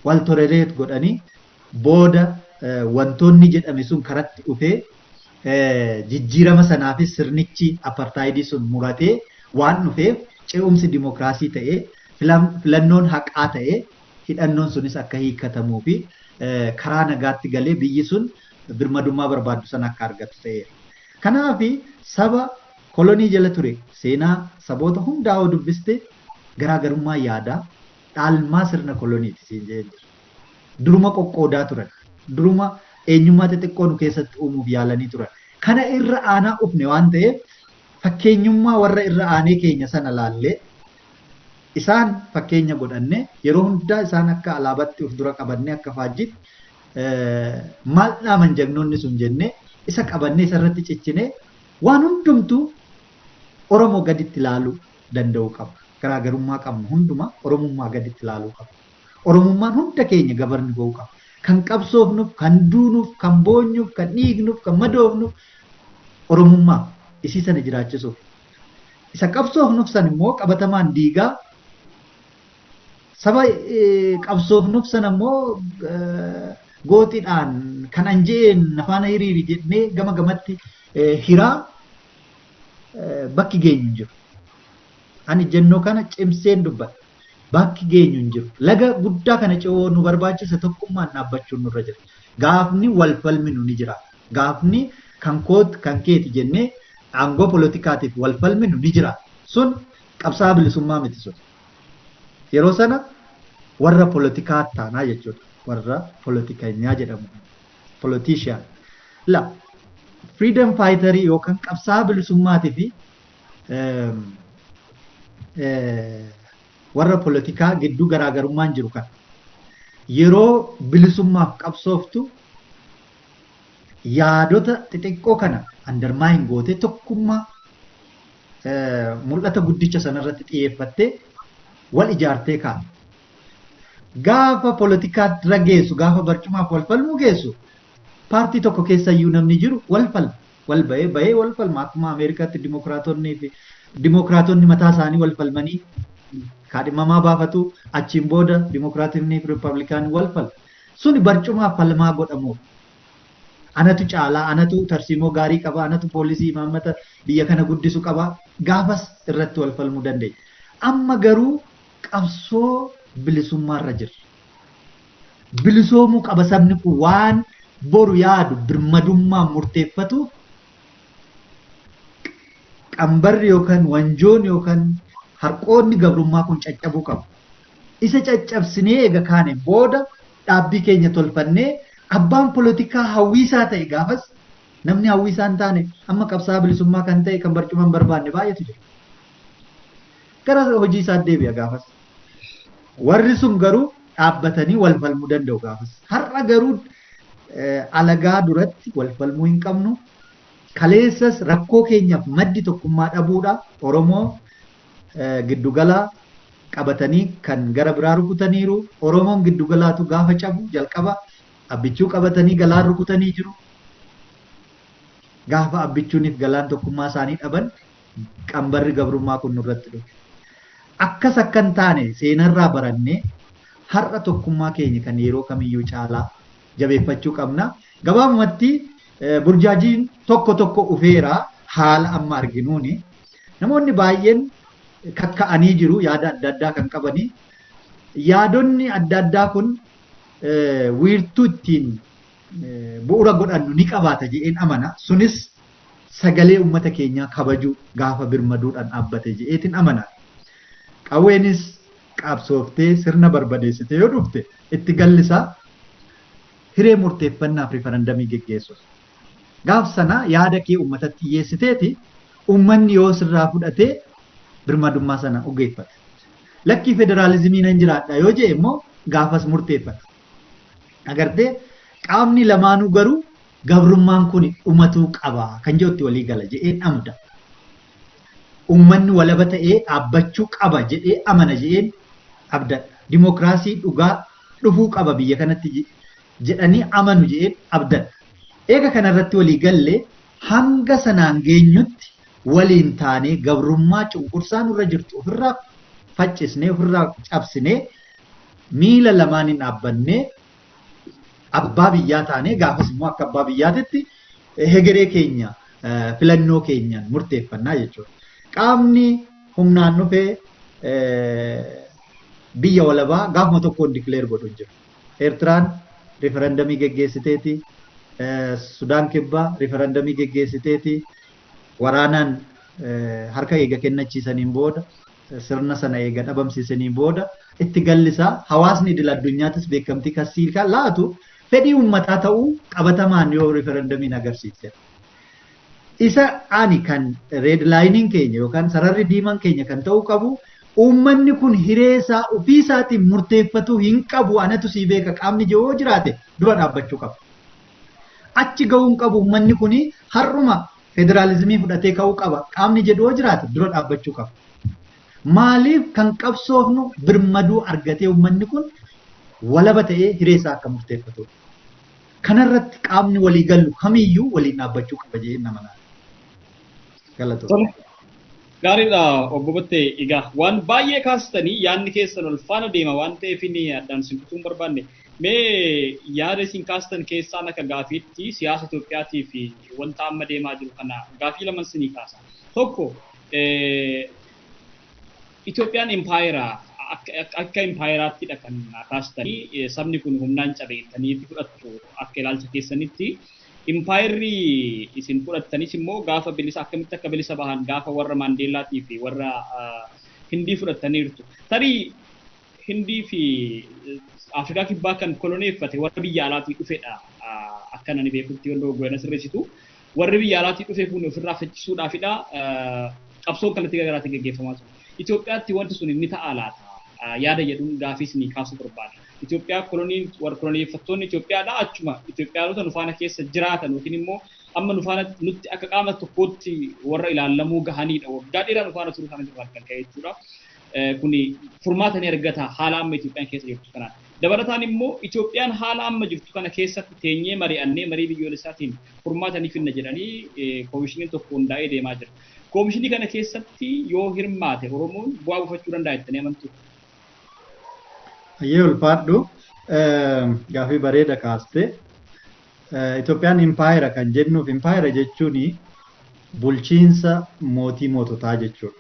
Wal tolereet godhanii booda wantoonni jedhame sun karatti dhufee jijjiirama sanaafis sirnichi apartaayidii sun muratee waan dhufeef ce'umsi dimokiraasii ta'ee filannoon haqaa ta'ee hidhannoon sunis akka hiikkatamuu fi karaa nagaatti galee biyyi sun birmadummaa barbaaddu sana akka argattu ta'eera. Kanaaf saba kolonii jala ture seenaa saboota hundaa yoo dubbiste garaagarummaa yaadaa dhaalmaa sirna koloniiti siin jedhee jira. Duruma qoqqoodaa turan. Duruma eenyummaa xixiqqoo nu keessatti uumuuf yaalanii turan. Kana irra aanaa ufne waan ta'eef fakkeenyummaa warra irra aanee keenya sana laallee isaan fakkeenya godhanne yeroo hundaa isaan akka alaabaatti of dura qabannee akka faajjiitti maal dhaaman jagnoonni sun jennee isa qabannee isarratti ciccinee waan hundumtuu Oromoo gaditti ilaaluu danda'uu qaba. Garaagarummaa qabnu hundumaa Oromummaa gaditti ilaaluu qaba. Oromummaan hunda keenya gabarni go'uu qaba. Kan qabsoofnuuf, kan duunuuf, kan boonyuuf, kan dhiignuuf, kan madoofnuuf Oromummaa isii sana jiraachisuuf. Isa qabsoofnuuf san immoo qabatamaan diigaa saba qabsoofnuuf sana immoo gooxiidhaan kan anje'een afaana hiriiri jennee gama gamatti hiraa bakki geenyu hin jiru. Ani jennoo kana cimseen dubbadha. Bakki geenyu hin jiru. Laga guddaa kana ce'uu nu barbaachisa tokkummaan dhaabbachuun nurra jira. Gaafni wal falminu ni jira. Gaafni kan koot kan keeti jennee aangoo poolitikaatiif wal falminu ni jira. Sun qabsaa'aa bilisummaa miti sun. Yeroo sana warra poolitikaa taanaa jechuudha. Warra poolitikanyaa jedhamu. Politician. La freedom fighterii yookaan qabsaa'aa bilisummaatii fi warra poolitikaa gidduu garaagarummaan jiru kana. Yeroo bilisummaaf qabsooftu yaadota xixiqqoo kana undermine gootee tokkummaa mul'ata guddicha sanarratti xiyyeeffattee wal ijaartee kaata. Gaafa poolitikaa irra geessu, gaafa barcumaaf wal falmuu geessu, paartii tokko keessa iyyuu namni jiru wal falma. Wal bahee bahee wal falma. Akkuma Ameerikaatti dimokiraatonni fi dimokiraatonni mataa isaanii wal falmanii kaadhimamaa baafatu achiin booda dimokiraatonni fi riippablikaanii wal falma. Suni barcumaaf falmaa godhamuuf. Anatu caalaa, anatu tarsiimoo gaarii qaba, anatu poolisii imaammata biyya kana guddisu qaba. Gaafas irratti wal falmuu dandeenya. Amma garuu qabsoo bilisummaarra jirra. Bilisoomuu qaba sabni kun waan boru yaadu birmadummaan murteeffatu qambarri yookaan wanjoon yookaan harqoonni gabrummaa kun caccabuu qabu. Isa caccabsinee eega kaane booda dhaabbii keenya tolfannee abbaan poolitikaa hawwiisaa ta'e gaafas namni hawwiisaa hin taane amma qabsaa'aa bilisummaa kan ta'e kan barcuma hin barbaanne baay'eetu jira. Gara hojii isaa deebi'a gaafas. Warri sun garuu dhaabbatanii wal falmuu danda'u gaafas. Har'a garuu alagaa duratti wal falmuu hin qabnu. Kaleessas rakkoo keenyaaf maddi tokkummaa dhabuudha. Oromoo Giddugalaa qabatanii kan gara biraa rukutaniiru. Oromoon giddugalaatu gaafa cabu jalqaba Abbichuu qabatanii Galaan rukutanii jiru. Gaafa Abbichuuniif Galaan tokkummaa isaanii dhaban qambarri gabrummaa kun nurratti dhufe. Akkas akka hin taane seenarraa barannee har'a tokkummaa keenya kan yeroo kamiyyuu caalaa jabeeffachuu qabna. Gabaabumatti burjaajiin tokko tokko dhufeera haala amma arginuuni. Namoonni baay'een kakka'anii jiru yaada adda addaa kan qabanii. Yaadonni adda addaa kun wiirtuu ittiin bu'uura godhannu ni qabaata jedheen amana. Sunis sagalee uummata keenyaa kabajuu gaafa birmaduudhaan dhaabbate jedheetiin amana. Qawweenis qabsooftee sirna barbadeessite yoo dhufte itti gallisaa hiree murteeffannaaf rifarandamii geggeessuuf. Gaaf sana yaada kee uummatatti dhiyeessiteeti uummanni yoo sirraa fudhatee birmadummaa sana dhugeeffata. Lakkii, federaalizimii nan jiraadha yoo jedhe immoo gaafas murteeffata. Agartee, qaamni lamaanuu garuu gabrummaan kun dhumatuu qaba kan jedhutti walii gala jedheen amda. Uummanni walaba ta'ee dhaabbachuu qaba jedhee amana jedheen abdadha. Dimookiraasii dhugaa dhufuu qaba biyya kanatti jedhanii amanu jedheen abdadha. Eega kanarratti walii gallee hanga sanaan geenyutti waliin taanee gabrummaa cunqursaa nurra jirtu ofirraa faccisnee, ofirraa cabsinee, miila lamaaniin dhaabbannee abbaa biyyaa taanee gaafas immoo akka abbaa biyyaatitti hegeree keenya filannoo keenyaan murteeffannaa jechuudha. Qaamni humnaan dhufee biyya walabaa gaafuma tokkoon declare godhu hin jiru. Eertiraan riferendamii geggeessiteeti, Sudaan Kibbaa riferendamii geggeessiteeti, waraanaan harka eega kennachiisaniin booda, sirna sana eega dhabamsiisaniin booda itti gallisaa hawaasni idil addunyaatis beekamtii kasii laatu fedhii uummataa ta'uu qabatamaan yoo riferendamiin agarsiise. Isa ani kan red lineiin keenya yookaan sararri diimaan keenya kan ta'uu qabu, uummanni kun hiree isaa ofii isaatiin murteeffatuu hin qabu, anatu sii beeka qaamni yoo jiraate dura dhaabbachuu qaba. Achi ga'uu hin qabu, uummanni kun har'uma federaalizimii fudhatee ka'uu qaba qaamni jedhu yoo jiraate dura dhaabbachuu qaba. Maaliif kan qabsoofnu birmaduu argatee uummanni kun walaba ta'ee hiree isaa akka murteeffatudha. Kanarratti qaamni walii galu kamiyyuu waliin dhaabbachuu qaba jedhee nama naana. Galatoomna. Gaariidha, obbo Battee. Egaa waan baay'ee kaastanii yaadni keessan ol faana deema waan ta'eef inni addaan isin kutuu hin barbaanne. Mee yaada isin kaastan keessaan akka gaafiitti siyaasa Itoophiyaatii fi wanta amma deemaa jiru kana gaafii lama isinii kaasa. Tokko, Itoophiyaan impaayera akka impaayeraattidha kan kaastanii, sabni kun humnaan cabe jettanii fudhattu akka ilaalcha keessanitti. Impaayerri isin fudhattanis immoo gaafa bilisa akkamitti akka bilisa bahan gaafa warra Maandeellaatii fi warra Hindii fudhattaniirtu. Tarii Hindii fi Afrikaa Kibbaa kan koloneeffate warra biyya alaatii dhufedha. Akka nani beekutti yoo dogoggora sirreessitu. Warri biyya alaatii dhufe kun ofirraa faccisuudhaafidha. Qabsoon kallattii garaagaraatiin gaggeeffamaa ture. Itoophiyaatti wanti sun inni ta'a laata? Yaada jedhuun gaafii isinii kaasuu barbaada. Itoophiyaa koloniin warra koloneeffattoonni Itoophiyaadha achuma Itoophiyaanota nu faana keessa jiraatan yookiin immoo amma nu faana nutti akka qaama tokkootti warra ilaallamuu gahanidha. Waggaa dheeraa nu faana turuu isaanii irraa kan ka'e jechuudha. Kuni furmaata ni argata haala amma Itoophiyaan keessa jirtu kanaan. Dabalataan immoo Itoophiyaan haala amma jirtu kana keessatti teenyee mari'annee marii biyyoolessaatiin furmaata ni finna jedhanii koomishiniin tokko hundaa'ee deemaa jira. Koomishinii kana keessatti yoo hirmaate Oromoon bu'aa buufachuu danda'a jettanii amantu? Ayyee, ulfaadhu, gaafii bareeda kaaste. Itoophiyaan impaayera kan jennuuf, impaayera jechuun bulchiinsa mootii moototaa jechuudha.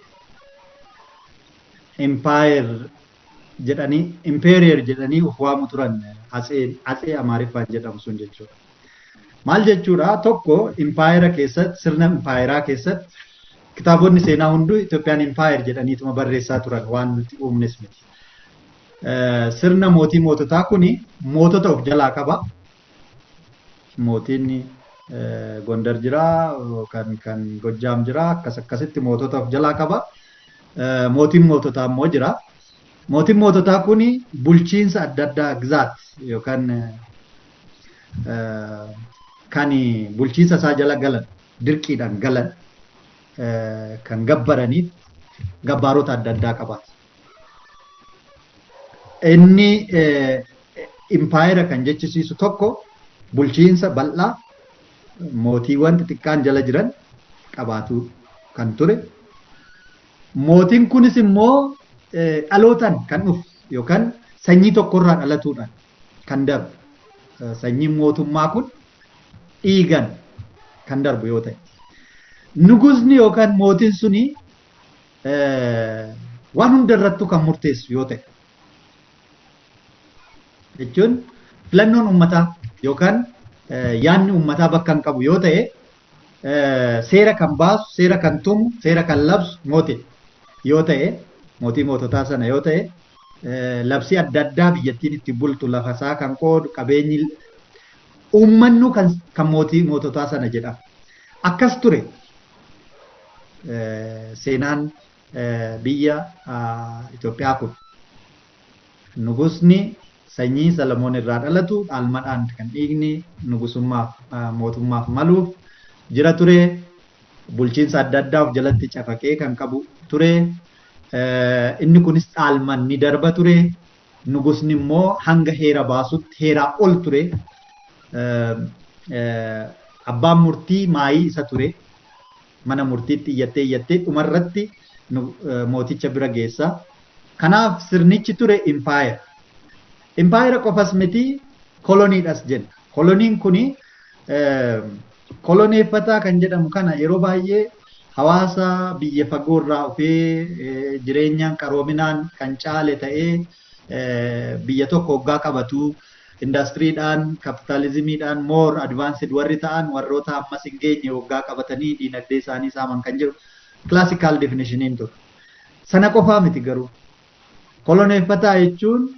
Empire jedhanii, emperor jedhanii of waamu turan atsee Amaariffaan jedhamu sun jechuudha. Maal jechuudha? Tokko, impaayera keessatti, sirna impaayeraa keessatti kitaabonni seenaa hunduu Itoophiyaan empire jedhaniituma barreessaa turan, waan nuti uumnes miti. Sirna mootii moototaa kuni mootota of jalaa qaba. Mootiin Gondar jira, kan Gojjaam jira, akkas akkasitti mootota of jalaa qaba. Mootiin moototaa immoo jira. Mootiin moototaa kuni bulchiinsa adda addaa ግዛት yookaan kan bulchiinsa isaa jala galan, dirqiidhaan galan, kan gabbaraniif Gabbaarota adda addaa qabaata. Inni impaayera kan jechisiisu tokko bulchiinsa bal'aa mootiiwwan xixiqqaan jala jiran qabaatu kan ture. Mootiin kunis immoo dhalootaan kan dhufu yookaan sanyii tokkorraa dhalatuudhaan kan darbu. Sanyiin mootummaa kun dhiigan kan darbu yoo ta'e. Nugusni yookaan mootiin suni waan hundarrattuu kan murteessu yoo ta'e. Jechuun filannoon uummataa yookaan yaadni uummataa bakka hin qabu yoo ta'e seera kan baasu, seera kan tumu, seera kan labsu mootii yoo ta'e, mootii moototaa sana yoo ta'e, labsii adda addaa biyyattiin itti bultu lafasaa kan qoodu qabeenyi uummannu kan mootii moototaa sana jedhama. Akkas ture seenaan biyya Itoophiyaa kun. Nugusni sanyii Salamoon irraa dhalatu dhaalmadhaan kan dhiigni nugusummaaf mootummaaf maluuf jira ture. Bulchiinsa adda addaa of jalatti cafaqee kan qabu ture. Inni kunis dhaalman ni darba ture. Nugusni immoo hanga heera baasutti heeraa ol ture. Abbaan murtii maayii isa ture. Mana murtiitti iyyattee iyyattee dhumarratti mooticha bira geessa. Kanaaf sirnichi ture impaayera. Impaayera qofas miti koloniidhas jenna. Koloniin kuni koloneeffataa kan jedhamu kana yeroo baay'ee hawaasa biyya fagoorraa dhufee jireenyaan qaroominaan kan caale ta'ee biyya tokko hoggaa qabatu indaastiriidhaan kapitaalizimiidhaan more advanced warri ta'an warroota ammas hin geenye hoggaa qabatanii diinagdee isaanii saaman kan jiru classical definitioniin ture. Sana qofaa miti garuu. Koloneeffataa jechuun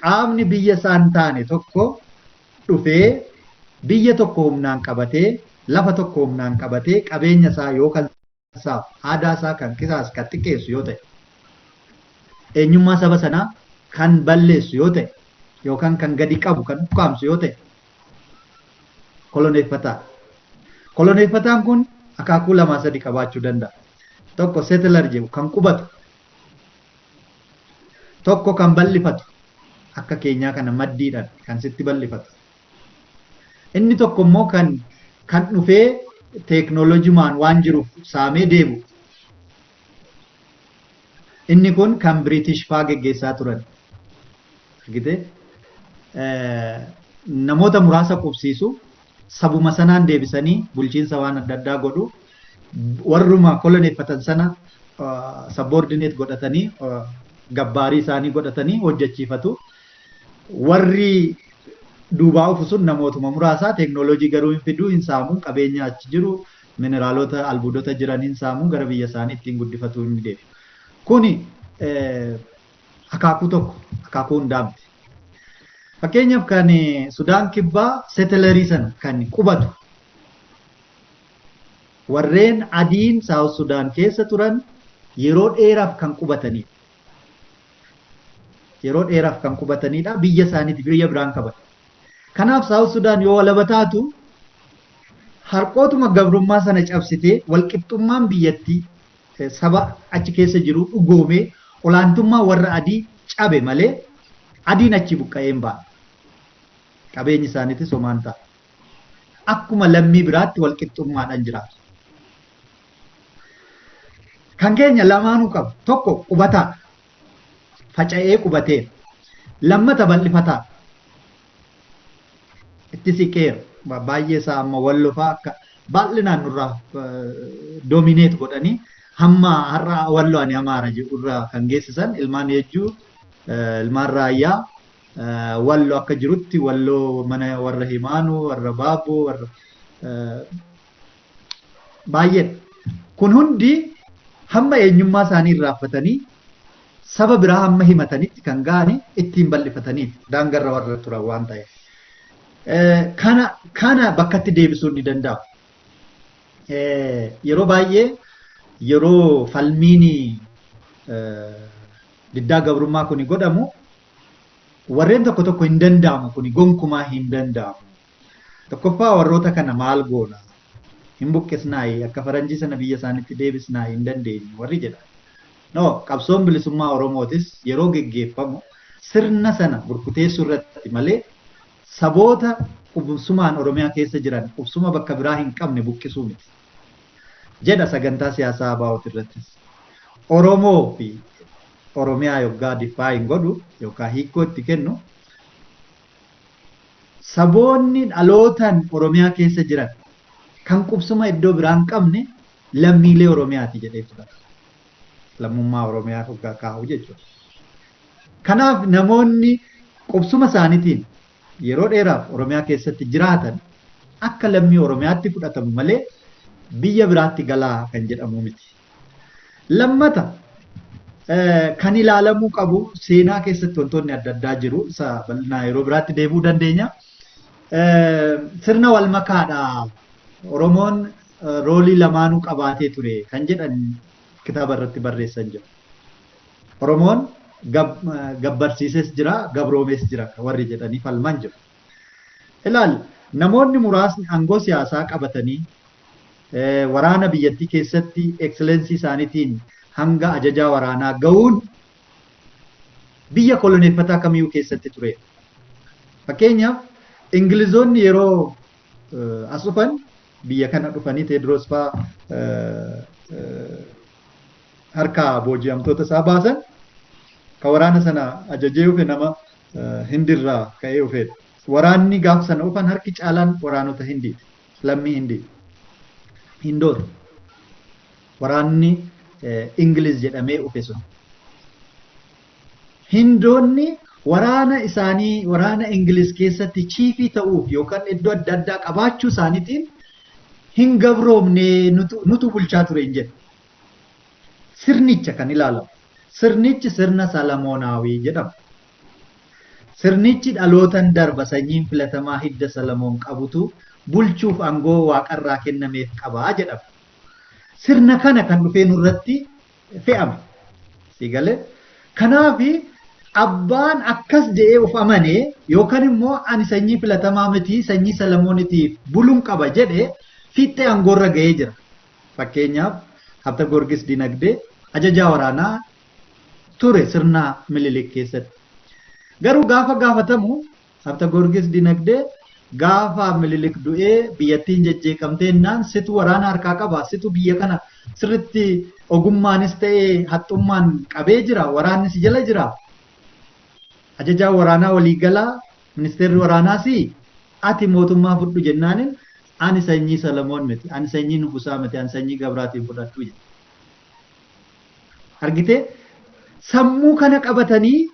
qaamni biyya isaan taane tokko dhufee biyya tokko humnaan qabatee lafa tokko humnaan qabatee qabeenya isaa yookaan isaaf aadaa isaa kan qisaas kan xiqqeessu yoo ta'e eenyummaa saba sanaa kan balleessu yoo ta'e yookaan kan gadi qabu kan ukkaamsu yoo ta'e koloneeffataa. Koloneeffataan kun akaakuu lamaa sadi qabaachuu danda'a. Tokko settler jedhu kan qubatu, tokko kan bal'ifatu akka keenyaa kana maddiidhaan kan sitti bal'ifatu. Inni tokko immoo kan dhufee teeknooloojimaan waan jiruuf saamee deebi'u. Inni kun kan British faa geggeessaa turan. Argitee? Namoota muraasa qubsiisu sabuma sanaan deebisanii bulchiinsa waan adda addaa godhu warruma koloneeffatan sana subordinate godhatanii gabbaarii isaanii godhatanii hojjechiifatu. Warri duubaa dhufu sun namootuma muraasaa teeknooloojii garuu hin fiduu hin saamu qabeenya achi jiru mineraalota albuudota jiran hin saamu gara biyya isaanii ittiin guddifatu hin deebi'u. Kuni akaakuu tokko akaakuu hundaa miti. Fakkeenyaaf kan Sudaan kibbaa settlerii sana kan qubatu warreen adiin South Sudaan keessa turan yeroo dheeraaf kan qubatanidha. Yeroo dheeraaf kan qubatanidha. Biyya isaaniiti biyya biraan qaban. Kanaaf South Sudaan yoo walaba taatu harqootuma gabrummaa sana cabsitee walqixxummaan biyyattii saba achi keessa jiru dhugoomee olaantummaa warra adii cabe malee adiin achi buqqa'ee hin baane. Qabeenyi isaaniitis homaan ta'a. Akkuma lammii biraatti walqixxummaadhaan jiraatu. Kan keenya lamaanuu qaba. Tokko qubataadha. Faca'ee qubateera. Lammata bal'ifataadha. Itti siqeera. Baay'ee isaa amma wallofaa akka bal'inaan nurraa dominate godhanii hamma har'a wallo ani amaara jedhu irraa kan geessisan ilmaan Yejjuu ilmaan Raayyaa wallo akka jirutti walloo mana warra Himaanuu warra Baabboo warra baay'eedha. Kun hundi hamma eenyummaa isaanii irraanfatanii saba biraa hamma himatanitti kan ga'ani ittiin bal'ifataniiti daangarra warra turan waan ta'eef. Kana bakkatti deebisuun ni danda'ama. Yeroo baay'ee yeroo falmiin diddaa gabrummaa kuni godhamu warreen tokko tokko hin danda'amu kuni gonkumaa hin danda'amu. Tokkoffaa warroota kana maal goona? Hin buqqisnaayi akka faranjii sana biyya isaaniitti deebisnaayi hin dandeenyu warri jedhan. No, qabsoon bilisummaa Oromootis yeroo geggeeffamu sirna sana burkuteessuu irratti malee saboota qubsumaan Oromiyaa keessa jiran qubsuma bakka biraa hin qabne buqqisuu miti. Jedha sagantaa siyaasaa ABO'ti irrattis. Oromoo fi Oromiyaa yoggaa define godhu yookaan hiikoo itti kennu saboonni dhalootaan Oromiyaa keessa jiran kan qubsuma iddoo biraa hin qabne lammiilee Oromiyaati jedhee fudhata. Lammummaa Oromiyaa hoggaa kaa'u jechuudha. Kanaaf namoonni qubsuma isaaniitiin yeroo dheeraaf Oromiyaa keessatti jiraatan akka lammii Oromiyaatti fudhatamu malee biyya biraatti galaa kan jedhamu miti. Lammata kan ilaalamuu qabu seenaa keessatti wantoonni adda addaa jiru. Isa bal'inaa yeroo biraatti deebi'uu dandeenya. Sirna wal makaadha. Oromoon roolii lamaanuu qabaatee ture kan jedhan kitaaba irratti barreessan jiru. Oromoon gabbarsiises jira, gabroomes jira warri jedhanii falman jiru. Ilaali, namoonni muraasni aangoo siyaasaa qabatanii waraana biyyattii keessatti ekseleensii isaaniitiin hanga ajajaa waraanaa ga'uun biyya koloneeffataa kamiyyuu keessatti ture. Fakkeenyaaf Ingilizoonni yeroo as dhufan biyya kana dhufanii Teediroos fa'aa harkaa booji'amtoota isaa baasan kan waraana sana ajajee dhufe nama Hindirraa ka'ee dhufedha. Waraanni gaaf sana dhufan harki caalaan waraanota Hindiiti. Lammii Hindiiti. Hindoota. Waraanni Ingiliz jedhamee dhufe sun. Hindoonni waraana isaanii waraana Ingiliz keessatti chiifii ta'uuf yookaan iddoo adda addaa qabaachuu isaaniitiin hin gabroomne nutu bulchaa ture hin jedhu. Sirnicha kan ilaalamu. Sirnichi sirna Salamonaawii jedhama. Sirnichi dhalootan darba sanyiin filatamaa hidda Salamoon qabutu bulchuuf aangoo waaqarraa kennameef qabaa jedhama. Sirna kana kan dhufee nurratti fe'ame. Siigalee. Kanaafi abbaan akkas jedhee of amanee yookaan immoo ani sanyii filatamaa miti sanyii Salamoonitiif buluun qaba jedhee fiixee aangoorra ga'ee jira. Fakkeenyaaf Habta Goorgis Dinagdee ajajaa waraanaa ture sirna Minilik keessatti. Garuu gaafa gaafatamu Habta Goorgis Dinagdee gaafa Minilik du'ee biyyattiin jejjeeqamtee naan situ waraana harkaa qaba situ biyya kana sirritti ogummaanis ta'ee haxxummaan qabee jira waraanni si jala jira. Ajajaa waraanaa waliigalaa ministeerri waraanaas ati mootummaa fudhu jennaanin ani sanyii Salamoon miti ani sanyii Nugusaa miti ani sanyii Gabraatiin fudhadhu jedhe. Argitee sammuu kana qabatanii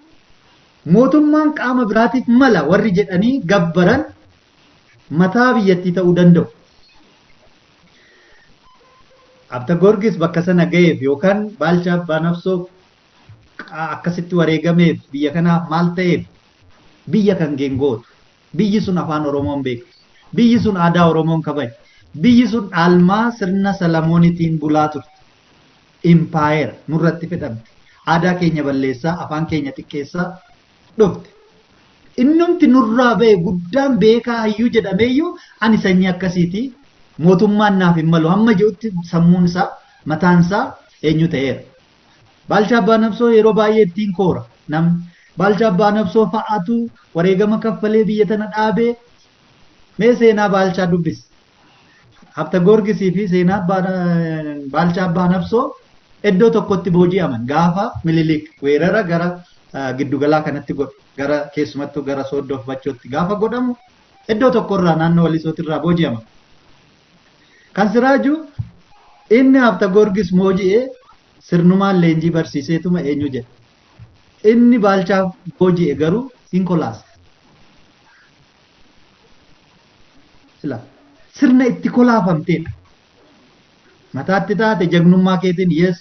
mootummaan qaama biraatiif mala warri jedhanii gabbaran mataa biyyattii ta'uu danda'u. Abta Goorgis bakka sana ga'eef yookaan Baalchaa Abbaa Nafsoo akkasitti wareegameef biyya kanaaf maal ta'eef biyya kan geengootu. Biyyi sun afaan Oromoon beektu. Biyyi sun aadaa Oromoon kabaju. Biyyi sun dhaalmaa sirna Salamoonitiin bulaa turte. Impaayera nurratti fedhamte. Aadaa keenya balleessaa, afaan keenya xiqqeessaa dhufte. Innumti nurraa ba'e guddaan beekaa hayyuu jedhameeyyuu ani sanyii akkasiiti mootummaan naaf hin malu hamma jirutti sammuun isaa mataan isaa eenyu ta'eera. Baalchaa Abbaa Nafsoo yeroo baay'ee ittiin koora namni. Baalchaa Abbaa Nafsoo fa'aatu wareegama kaffalee biyya tana dhaabee mee seenaa Baalchaa dubbisi. Habta Goorgisii fi seenaa Baalchaa Abbaa Nafsoo iddoo tokkotti booji'aman gaafa Minilik weerara gara giddugalaa kanatti godhe gara keessumattuu gara Sooddoof Bachootti gaafa godhamu iddoo tokkorraa naannoo Walisootirraa booji'aman. Kan Siraaju inni Habta Goorgis mooji'ee sirnumaan leenjii barsiiseetuma eenyu jedha. Inni Baalchaa booji'e garuu hin kolaase. Sirna itti kolaafamteedha. Mataatti taate jagnummaa keetiin yes.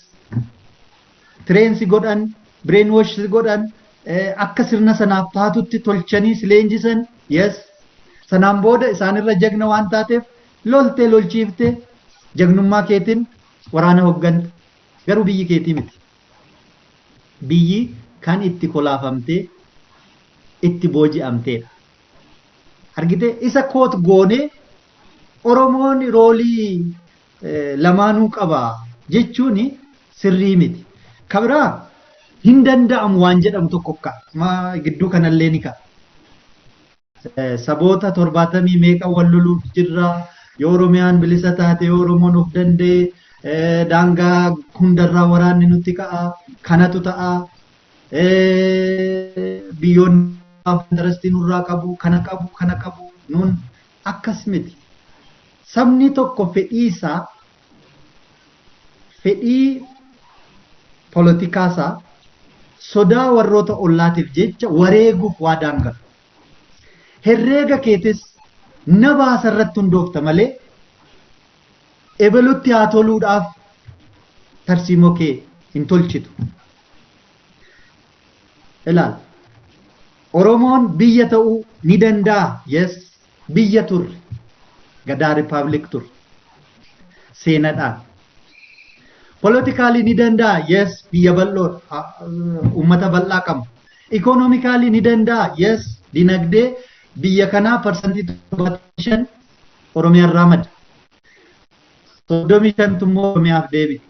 Tireensi godhan, brainwash godhan, akka sirna sanaaf taatutti tolchanii si leenjisan yes. Sanaan booda isaanirra jagna waan taateef loltee lolchiiftee jagnummaa keetiin waraana hoggante. Garuu biyyi keetii miti. Biyyi kan itti kolaafamtee itti booji'amteedha. Argitee isa koot goonee Oromoon roolii lamaanuu qaba jechuun sirrii miti. Kabiraa hin danda'amu waan jedhamu tokko ka'a. Gidduu kanallee ni ka'a. Saboota 70 meeqa wal loluuf jirra. Yoo Oromiyaan bilisa taate, yoo Oromoon of danda'e, daangaa hundarraa waraanni nutti ka'a. Kanatu ta'a. Biyyoonni intarestii nurraa qabu, kana qabu, kana qabu. Nuun akkas miti. Sabni tokko fedhii isaa, fedhii polotikaa isaa sodaa warroota ollaatiif jecha wareeguuf waa daangatu. Herreega keetis na baasa irratti hundoofta malee ebelutti haa toluudhaaf tarsiimoo kee hin tolchitu. Ilaal. Oromoon biyya ta'uu ni danda'a. Yes, biyya turre. Gadaa Rippaabilik turre. Seenadhaan. Politically ni danda'a. Yes, biyya bal'oodha. Uummata bal'aa qaba. Economically ni danda'a. Yes, dinagdee biyya kanaa 75% Oromiyaa irraa madda. 35 immoo Oromiyaaf deebi'e.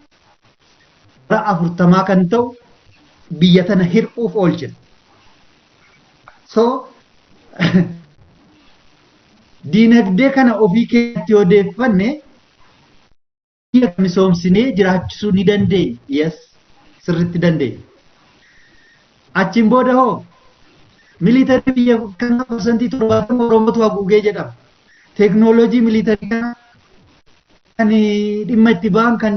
Bara 40 kan ta'u biyya tana hir'uuf oolchina. So dinagdee kana ofii keessatti yoo deeffanne biyya misoomsinee jiraachisuu ni dandeenya. Yes, sirriitti dandeenya. Achiin booda hoo military biyya kanaa 70% Oromootu haguugee jedhama. Teeknooloojii military kana kan dhimma itti ba'an, kan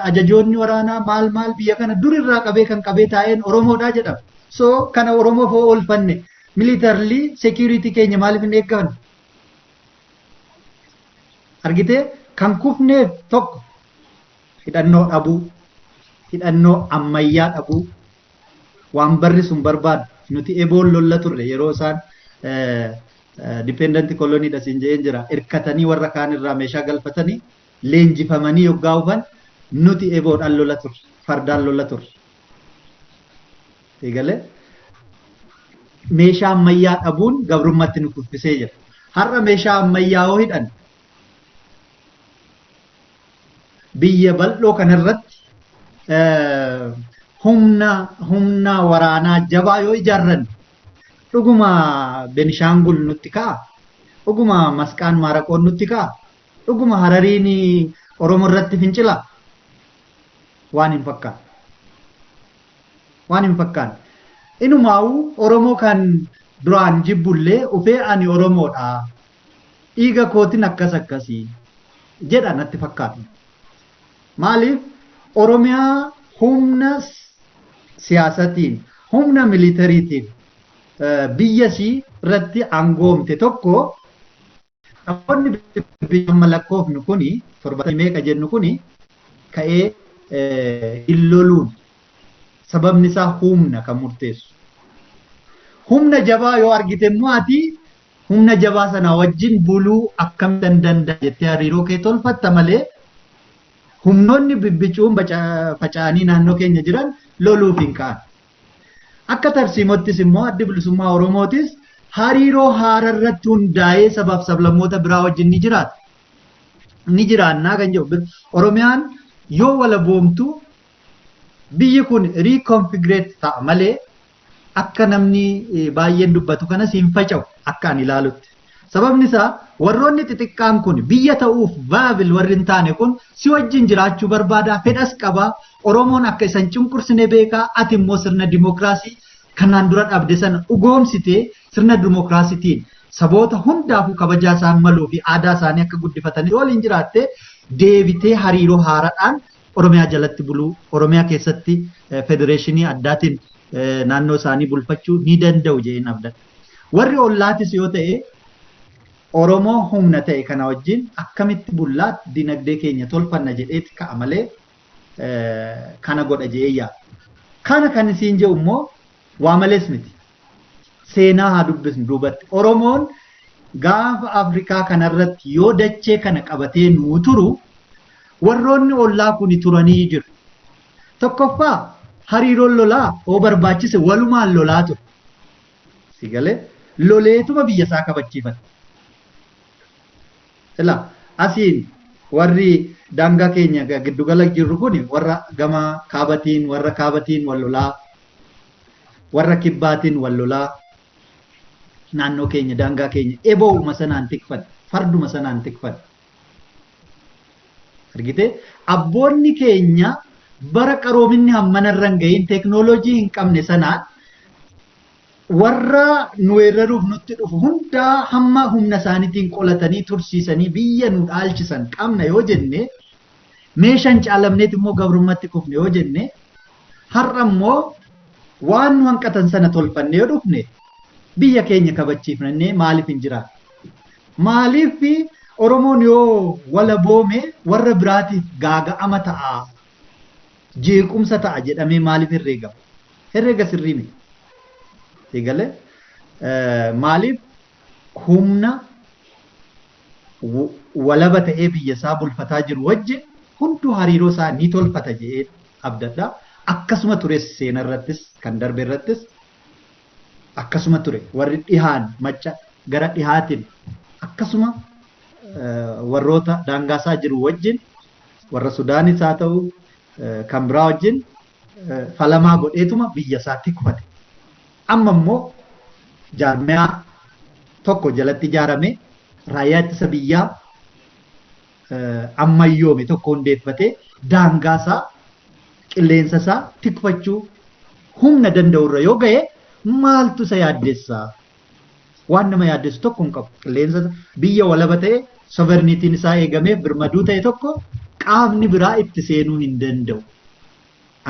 ajajoonni waraanaa maal maal biyya kana dur irraa qabee kan qabee taa'een Oromoodha jedhama. So kana Oromoof hoo oolfanne, militarily security keenya maaliif hin eegganne? Argitee, kan kufneef tokko hidhannoo dhabuu, hidhannoo ammayyaa dhabuu, waan barri sun barbaadu. Nuti eboon lolla turre yeroo isaan dependent colonyidha siin jedheen jira, hirkatanii warra kaan irraa meeshaa galfatanii leenjifamanii yoggaa dhufan, nuti eboodhaan lola turre, fardaan lola turre. Eegalee meeshaa ammayyaa dhabuun gabrummaatti nu kuffisee jira. Har'a meeshaa ammayyaa hoo hidhan, biyya bal'oo kanarratti humna waraanaa jabaa yoo ijaarran, dhuguma Benishaangul nutti ka'a, dhuguma Masqaan Maaraqoon nutti ka'a, dhuguma Harariin Oromoo irratti fincila, waan hin fakkaanne. Waan hin fakkaanne. Inumaa'uu Oromoo kan duraan jibbullee ufee ani Oromoodha, dhiiga kootiin akkas akkasii jedha natti fakkaata. Maaliif? Oromiyaa humna siyaasatiin, humna militariitiin biyya isii irratti aangoomte tokko, namoonni biyya amma lakkoofnu kuni 70 meeqa jennu kuni ka'ee hin loluun, sababni isaa humna kan murteessu. Humna jabaa yoo argite immoo, ati humna jabaa sana wajjin buluu akkamittan danda'a jettee hariiroo kee tolfatta malee humnoonni bibbicuun faca'anii naannoo keenya jiran loluuf hin ka'an. Akka tarsiimottis immoo Addi Bilisummaa Oromootis hariiroo haara irratti hundaa'ee sabaaf sablammoota biraa wajjin ni jiraata. Ni jiraannaa kan jedhu. Oromiyaan yoo walaboomtu biyyi kun reconfigurate ta'a malee akka namni baay'een dubbatu kanas hin faca'u akka ani ilaalutti. Sababni isaa warroonni xixiqqaan kun biyya ta'uuf viable warri hin taane kun si wajjin jiraachuu barbaada, fedhas qaba. Oromoon akka isan cunqursine beekaa, ati immoo sirna dimookiraasii kanaan dura dhabde sana dhugoomsitee, sirna dimookiraasiitiin saboota hundaafuu kabajaa isaan maluu fi aadaa isaanii akka guddifatanii waliin jiraatte, deebitee hariiroo haaraadhaan Oromiyaa jalatti buluu, Oromiyaa keessatti federeeshinii addaatiin naannoo isaanii bulfachuu ni danda'u jedheen abdadha. Warri ollaatis yoo ta'e Oromoo humna ta'e kana wajjin akkamitti bullaa dinagdee keenya tolfanna jedheeti ka'a malee kana godha jedhee yaada. Kana kan isiin jedhu immoo waa malees miti. Seenaa haa dubbisnu duubatti. Oromoon gaafa Afrikaa kanarratti yoo dachee kana qabatee nuu turu, warroonni ollaa kuni turanii jiru. Tokkoffaa, hariiroon lolaa hoo barbaachise walumaan lolaa ture. Si galee, loleetuma biyya isaa kabachiifate. Ilaa, Asiin warri daangaa keenya giddugala jirru kun warra gama kaabatiin warra kaabatiin wal lolaa warra kibbaatiin wal lolaa naannoo keenya daangaa keenya ebooma sanaan tikfan farduma sanaan tikfan. Argitee abboonni keenya bara qaroominni hammanarra hin gahin teeknooloojii hin qabne sanaan warra nu weeraruuf nutti dhufu hundaa hamma humna isaaniitiin qolatanii tursiisanii biyya nu dhaalchisan qabna yoo jenne meeshaan caalamneet immoo gabrummaatti kufne yoo jenne har'a immoo waan nu hanqatan sana tolfanne yoo dhufne biyya keenya kabachiifnannee maaliif hin jiraatu? Maaliif Oromoon yoo walaboome warra biraatiif gaaga'ama ta'a, jeequmsa ta'a jedhamee maaliif herreegama? Herreega sirrii miti. Eegale maaliif humna walaba ta'ee biyya isaa bulfataa jiru wajjin hunduu hariiroo isaa ni tolfata jedhee abdadha. Akkasuma tures seena irrattis kan darbe irrattis akkasuma ture warri dhihaan macca gara dhihaatiin akkasuma warroota daangaasaa jiru wajjin warra Sudaanis haa ta'u kan biraa wajjin falamaa godheetuma biyya isaatti kufate. Amma immoo jaarmiyaa tokko jalatti ijaarame raayyaa ittisa biyyaa ammayyoome tokko hundeeffatee daangaasaa qilleensa isaa tikfachuu humna danda'urra yoo ga'e maaltu isa yaaddessaa? Waan nama yaaddessu tokko hin qabu. Qilleensa biyya walaba ta'e soverniitiin isaa eegameef birmaduu ta'e tokko qaamni biraa itti seenuu hin danda'u.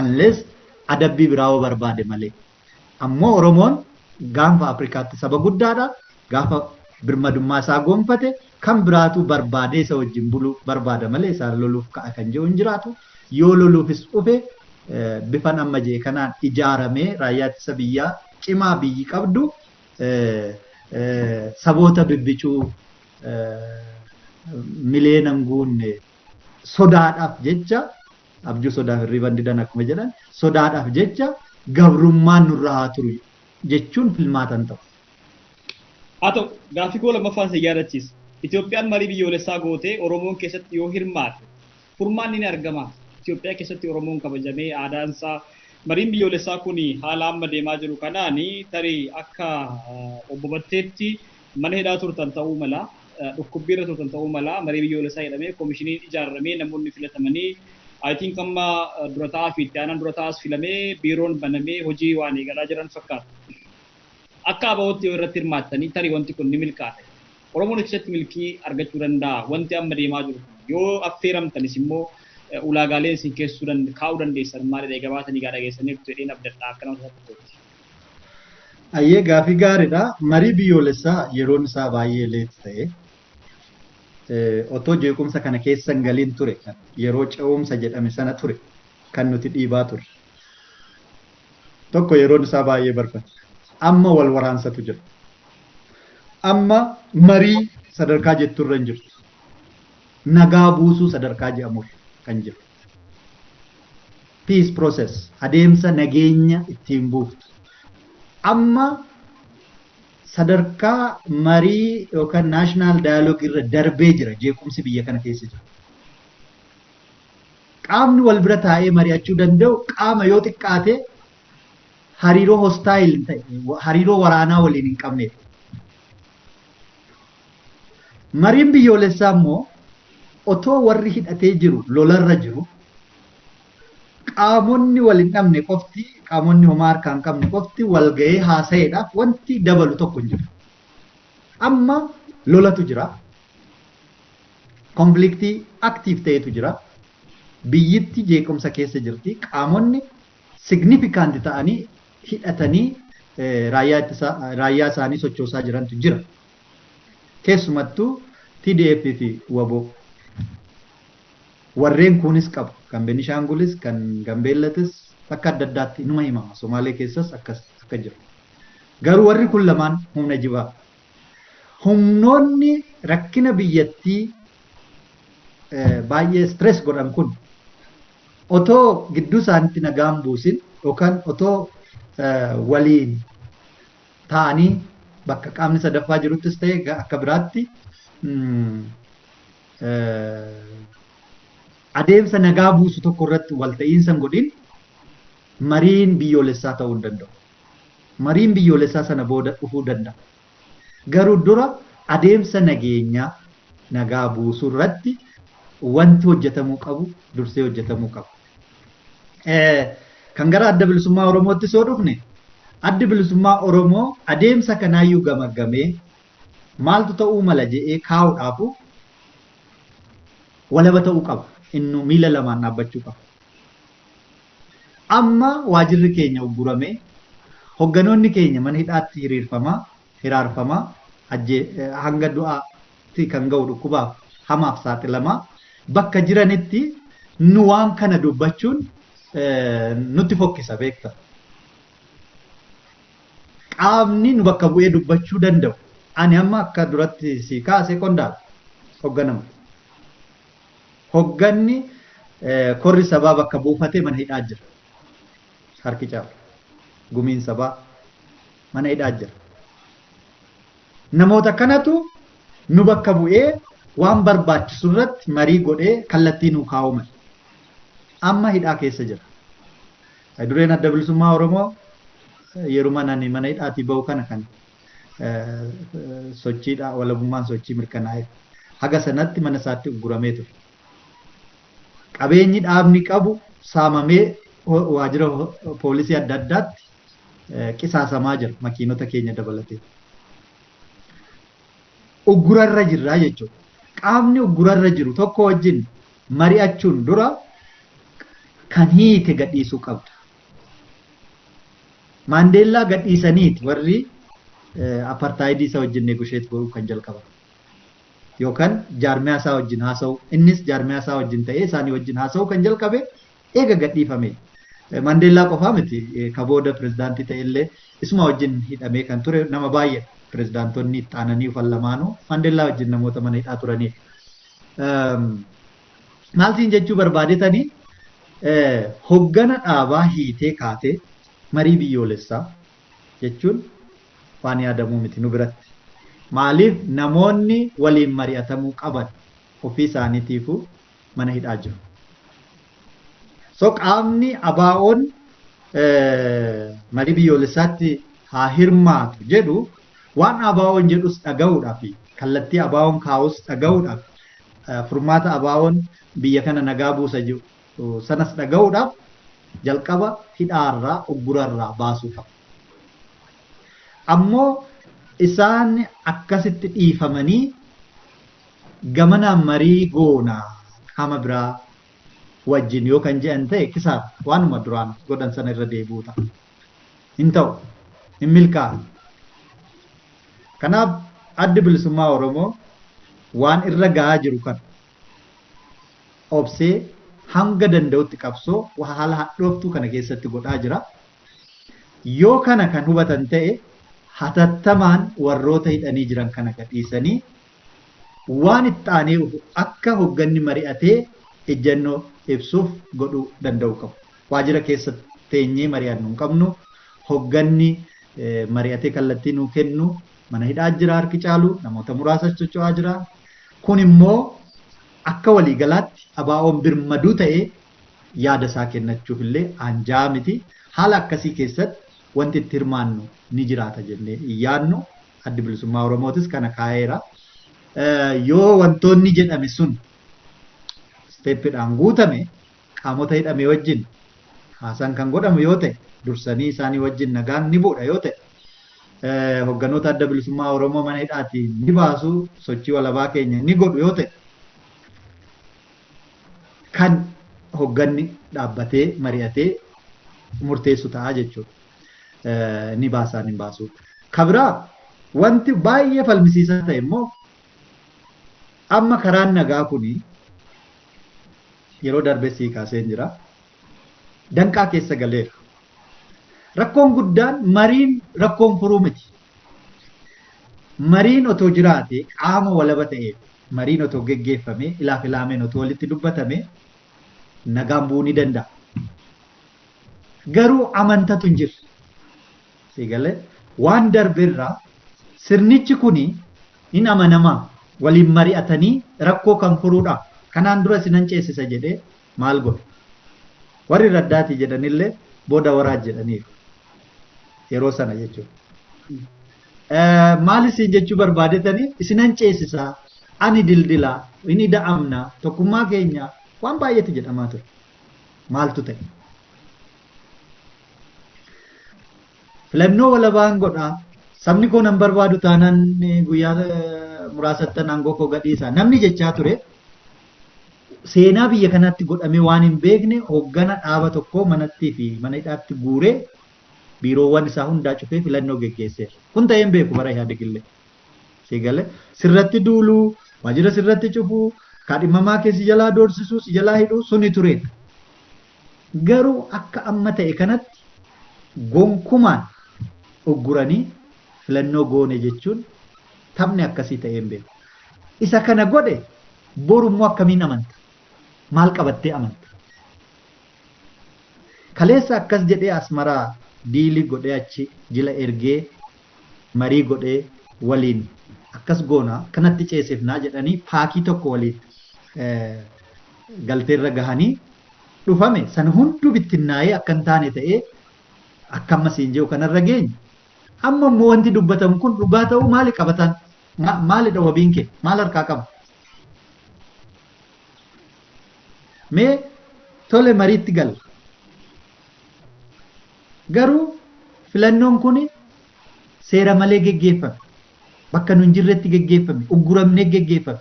Unless adabbii biraa yoo barbaade malee. Ammoo Oromoon gaanfa Afrikaatti saba guddaadha. Gaafa birmadummaa isaa gonfate kan biraatu barbaadee isa wajjin buluu barbaada malee isaan loluuf ka'a kan jiru hin jiraatu. Yoo loluufis dhufe bifan amma jee kanaan ijaaramee raayyaa ittisa biyyaa cimaa biyyi qabdu saboota bibbicuu miliyoona hin guunne sodaadhaaf jecha abjuu sodaaf hirriban didan akkuma jedhan sodaadhaaf jecha gabrummaan nurra haa turu jechuun filmaatan ta'u. Haa ta'u gaaffii koo lammaffaan si yaadachiisa. Itoophiyaan marii biyyoolessaa gootee Oromoon keessatti yoo hirmaate furmaanni ni argama. Itoophiyaa keessatti Oromoon kabajamee aadaan isaa mariin biyyoolessaa kun haala amma deemaa jiru kanaan tarii akka obbo Batteetti mana hidhaa turtan ta'uu mala dhukkubbii irra turtan ta'uu mala marii biyyoolessaa jedhamee koomishiniin ijaaramee namoonni filatamanii I think amma dura ta'aa fi itti aanaan dura ta'aas filamee biiroon banamee hojii waan eegalaa jiran fakkaata. Akka ABO'tti yoo irratti hirmaattanii tarii wanti kun ni milkaa'e. Oromoon keessatti milkii argachuu danda'a. Wanti amma deemaa jiru yoo affeeramtanis immoo ulaagaaleen isin keessuu kaa'uu dandeessan maalidha egaa baatanii gaa dhageessaniirtu jedheen abdadha akka nama tokkootti. Ayyee gaafii gaariidha. Marii biyyoolessaa yeroon isaa baay'ee late ta'e otoo jeequmsa kana keessa hin galiin ture yeroo ce'umsa jedhame sana ture kan nuti dhiibaa turre. Tokko yeroon isaa baay'ee barfate. Amma wal waraansatu jira. Amma marii sadarkaa jetturra hin jirtu. Nagaa buusuu sadarkaa jedhamurra kan jiru. Peace process adeemsa nageenya ittiin buuftu. Amma sadarkaa marii yookaan national dialogue irra darbee jira jeequmsi biyya kana keessa jiru. Qaamni wal bira taa'ee mari'achuu danda'u qaama yoo xiqqaate hariiroo hostile ta'e hariiroo waraanaa waliin hin qabnedha. Mariin biyyoolessaa immoo otoo warri hidhatee jiru lolarra jiru qaamonni wal hin dhabne qofti qaamonni homaa harkaa hin qabne qofti wal ga'ee haasa'eedhaaf wanti dabalu tokko hin jiru. Amma lolatu jira. Konfliktii active ta'etu jira. Biyyittii jeequmsa keessa jirti. Qaamonni significant ta'anii hidhatanii raayyaa isaanii sochoosaa jirantu jira. Keessumattuu TDF fi WBO. Warreen kunis qabu. Kan Benishaangulis, kan Gambeellatis bakka adda addaatti numa himama. Somaalee keessas akkas akka jiru. Garuu warri kun lamaan humna jibaa. Humnoonni rakkina biyyattii baay'ee stress godhan kun otoo gidduu isaaniitti nagaan buusin yookaan otoo waliin ta'anii bakka qaamni sadaffaa jiruttis ta'e akka biraatti Adeemsa nagaa buusu tokko irratti walta'iinsa hin godhin mariin biyyoolessaa ta'uu hin danda'u. Mariin biyyoolessaa sana booda dhufuu danda'a. Garuu dura adeemsa nageenyaa nagaa buusuu irratti wanti hojjetamuu qabu dursee hojjetamuu qaba. Kan gara Adda Bilisummaa Oromootti soo dhufne, Addi Bilisummaa Oromoo adeemsa kanaayyuu gamaggamee maaltu ta'uu mala jedhee kaa'uudhaafu walaba ta'uu qaba. Innu miila lamaan dhaabbachuu qaba. Amma waajirri keenya ugguramee, hogganoonni keenya mana hidhaatti hiriirfamaa, hiraarfamaa, hanga du'aatti kan ga'u dhukkubaaf hamaaf saaxilamaa bakka jiranitti nu waan kana dubbachuun nutti fokkisa beekta. Qaamni nu bakka bu'ee dubbachuu danda'u. Ani amma akka duratti si kaase qondaala hogganama. Hogganni korri sabaa bakka buufatee mana hidhaa jira. Harki caalu. Gumiin sabaa mana hidhaa jira. Namoota kanatu nu bakka bu'ee waan barbaachisu irratti marii godhee kallattii nu kaa'uu mala. Amma hidhaa keessa jira. Dureen Adda Bilisummaa Oromoo yeruma ani mana hidhaatii bahu kana kan sochiidha, walabummaan sochii mirkanaa'e. Haga sanatti mana isaatti ugguramee ture. Qabeenyi dhaabni qabu saamamee waajjira poolisii adda addaatti qisaasamaa jira, makiinota keenya dabalatee. Uggurarra jirraa jechuudha. Qaamni uggurarra jiru tokko wajjin mari'achuun dura kan hiite gadhiisuu qabda. Maandeellaa gadhiisaniiti warri apartaayidii isa wajjin negotiate godhuu kan jalqaban. Yookaan jaarmiyaa isaa wajjin haasa'u, innis jaarmiyaa isaa wajjin ta'ee isaanii wajjin haasa'uu kan jalqabe eega gadhiifame. Maandeellaa qofaa miti, ka booda pirezidaantii ta'ellee isuma wajjin hidhamee kan ture nama baay'eedha. Pirezidaantonni itti aananii dhufan lamaanuu Maandeellaa wajjin namoota mana hidhaa turanidha. Maal siin jechuu barbaadetanii, hoggana dhaabaa hiitee kaatee marii biyyoolessaa jechuun waan yaadamuu miti nu biratti. Maaliif namoonni waliin mari'atamuu qaban ofii isaaniitiifuu mana hidhaa jiru. So qaamni ABO'n marii biyyoolessaatti haa hirmaatu jedhu waan ABO'n jedhus dhaga'uudhaaf, kallattii ABO'n kaa'us dhaga'uudhaaf, furmaata ABO'n biyya kana nagaa buusa jedhu sanas dhaga'uudhaaf jalqaba hidhaarraa uggurarraa baasuu qaba. Ammoo isaan akkasitti dhiifamanii gamanaan marii goonaa qaama biraa wajjin yoo kan jedhan ta'e kisaara, waanuma duraan godhan sana irra deebi'uu ta'a. Hin ta'u, hin milkaa'u. Kanaaf Addi Bilisummaa Oromoo waan irra gahaa jiru kana obsee hanga danda'utti qabsoo haala hadhooftuu kana keessatti godhaa jira. Yoo kana kan hubatan ta'e hatattamaan warroota hidhanii jiran kana gadhiisanii waan itti aanee dhufu akka hogganni mari'atee ejjennoo ibsuuf godhuu danda'u qabu. Waajjira keessa teenyee mari'annu hin qabnu. Hogganni mari'atee kallattii nuu kennu mana hidhaa jira harki caalu, namoota muraasa socho'aa jira. Kun immoo akka waliigalaatti ABO'n birmaduu ta'ee yaada isaa kennachuuf illee anjaa miti. Haala akkasii keessatti wanti itti hirmaannu ni jiraata jennee hin yaadnu. Addi Bilisummaa Oromootis kana kaa'eera. Yoo wantoonni jedhame sun steeppiidhaan guutame, qaamota hidhame wajjin haasaan kan godhamu yoo ta'e, dursanii isaanii wajjin nagaan ni bu'udha yoo ta'e, hogganoota Adda Bilisummaa Oromoo mana hidhaatii ni baasu, sochii walabaa keenya ni godhu yoo ta'e, kan hogganni dhaabbatee mari'atee murteessu ta'a jechuudha. Ni baasaan hin baasu. Kabiraa wanti baay'ee falmisiisaa ta'e immoo amma karaan nagaa kuni yeroo darbe sii kaaseen jira. Danqaa keessa galeera. Rakkoon guddaan mariin rakkoon furuu miti. Mariin otoo jiraate, qaama walaba ta'ee mariin otoo geggeeffame, ilaaf ilaameen otoo walitti dubbatame, nagaan bu'uu ni danda'a. Garuu amantatu hin jirre. Siigalee waan darberraa sirnichi kuni hin amanamaa. Waliin mari'atanii rakkoo kan furuudha. Kanaan dura sinan ceesisa jedhee maal godhe? Warri raddaatii jedhanillee booda waraaj jedhaniiru. Yeroo sana jechuudha. Maal isin jechuu barbaadetanii isinan ceesisaa, ani dildilaa, inni da'amnaa, tokkummaa keenya waan baay'eetu jedhamaa ture. Maaltu ta'e? Filannoo walabaan godhaa. Sabni koo nan barbaadu taanaan guyyaa muraasattan aangoo koo gadhiisa. Namni jechaa ture seenaa biyya kanaatti godhamee waan hin beekne hooggana dhaaba tokkoo manattii fi mana hidhaatti guuree biiroowwan isaa hundaa cufee filannoo geggeesseera. Kun ta'ee hin beeku bara Ihaadig illee. Siigale sirratti duuluu, waajjira sirratti cufuu, kaadhimamaa kee si jalaa doorsisuu, si jalaa hidhuu suni tureedha. Garuu akka amma ta'e kanatti gonkumaan ugguranii filannoo goone jechuun taphni akkasii ta'ee hin beeku. Isa kana godhe boru immoo akkamiin amanta? Maal qabattee amanta? Kaleessa akkas jedhee Asmaraa diilii godhee achi jila ergee marii godhee waliin akkas goona kanatti ceesifnaa jedhanii paakii tokko waliin galteerra gahanii dhufame sana hunduu bittinnaa'ee akka hin taane ta'ee akka amma siin jedhu kanarra geenye. Amma immoo wanti dubbatamu kun dhugaa ta'uu maali qabatan? Maalidha wabiin kee? Maal harkaa qaba? Mee tole mariitti galla. Garuu filannoon kun seera malee geggeeffame. Bakka nu hin jirretti geggeeffame. Ugguramnee geggeeffame.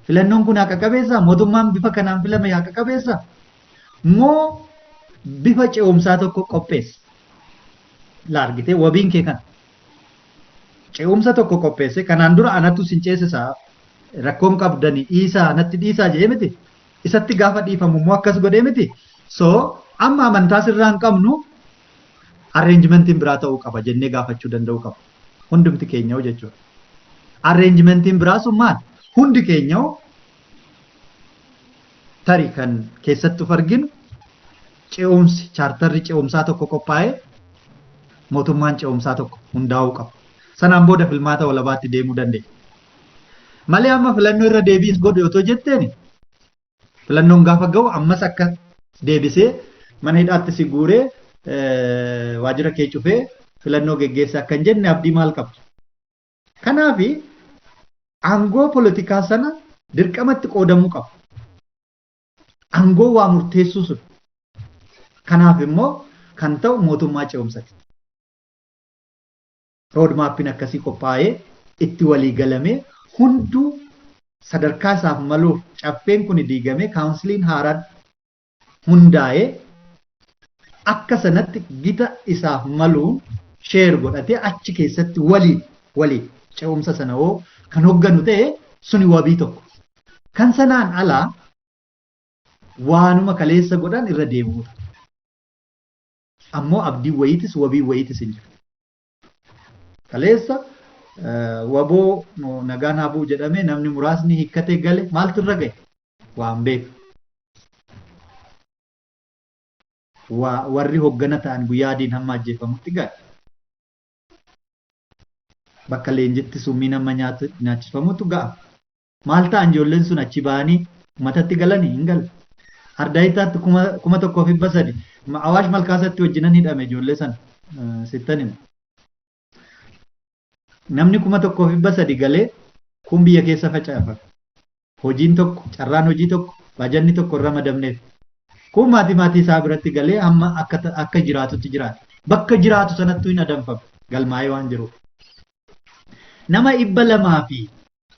Filannoon kun haqa qabeessaa? Mootummaan bifa kanaan filame haqa qabeessaa? Moo bifa ce'umsaa tokko qopheessa? La argitee wabiin kee kana. Ce'umsa tokko qopheesse kanaan dura anatu sin ceesisaa rakkoon qabdani dhiisaa natti dhiisaa jedhee miti. Isatti gaafa dhiifamu immoo akkas godhee miti. So amma amantaa sirraa hin qabnu arrangementiin biraa ta'uu qaba jennee gaafachuu danda'uu qaba. Hundumti keenya'u jechuudha. Arrangementiin biraa sun maal? Hundi keenya'u tarii kan keessatti of arginu ce'umsi chaartarri ce'umsaa tokko qophaa'ee mootummaan ce'umsaa tokko hundaa'uu qaba. Sanaan booda filmaata walabaatti deemuu dandeenya. Malee amma filannoo irra deebiis godhu otoo jetteen filannoon gaafa ga'u ammas akka deebisee mana hidhaatti si guuree waajjira kee cufee filannoo geggeessa akka hin jenne abdii maal qabdu? Kanaaf aangoo polotikaa sana dirqamatti qoodamuu qaba. Aangoo waa murteessuu sun. Kanaaf immoo kan ta'u mootummaa ce'umsati. Roodmaappiin akkasii qophaa'ee itti walii galamee hunduu sadarkaa isaaf maluuf caffeen kun diigamee kaawunsiliin haaraan hundaa'ee akka sanatti gita isaaf maluun sheer godhatee achi keessatti waliin waliin ce'umsa sana hoo kan hogganu ta'e suni wabii tokko. Kan sanaan alaa waanuma kaleessa godhan irra deemuudha. Ammoo abdiin wayiitis wabiin wayiitis hin jiru. Kaleessa waboo nagaan haa bu'u jedhamee namni muraasni hiikkatee gale maaltu irra gahe? Waan beeku. Warri hoggana ta'an guyyaa adiin hamma ajjeefamutti gahe. Bakka leenjitti summii nama nyaachifamutu ga'a. Maal ta'an ijoolleen sun achi ba'anii uummatatti galanii hin galle. Ardaayitaatti 1300 Awaash Malkaasatti wajjinan hidhame ijoollee sana sittan hima. Namni 1300 galee kun biyya keessa facaafame. Hojiin tokko, carraan hojii tokko, baajanni tokko hin ramadamneef. Kun maatii maatii isaa biratti galee hamma akka jiraatutti jiraata. Bakka jiraatu sanattuu hin adamfamu galmaa'ee waan jiruuf. Nama 200 fi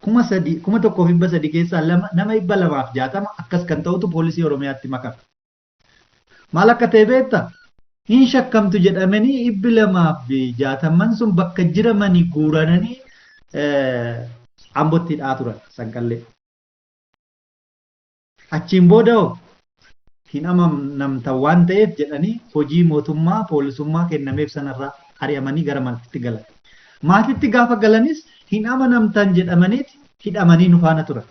3000 1300 keessaa lama nama 260 akkas kan ta'utu poolisii Oromiyaatti makame. Maal akka ta'e beektaa? Hin shakkamtu jedhamanii 260 sun bakka jiramanii guurananii Ambotti hidhaa turan sanqallee. Achiin booda hoo hin amanamtan waan ta'eef jedhanii hojii mootummaa poolisummaa kennameef sanarraa ari'amanii gara maatitti galan. Maatitti gaafa galanis hin amanamtan jedhamaniiti hidhamanii nu faana turan.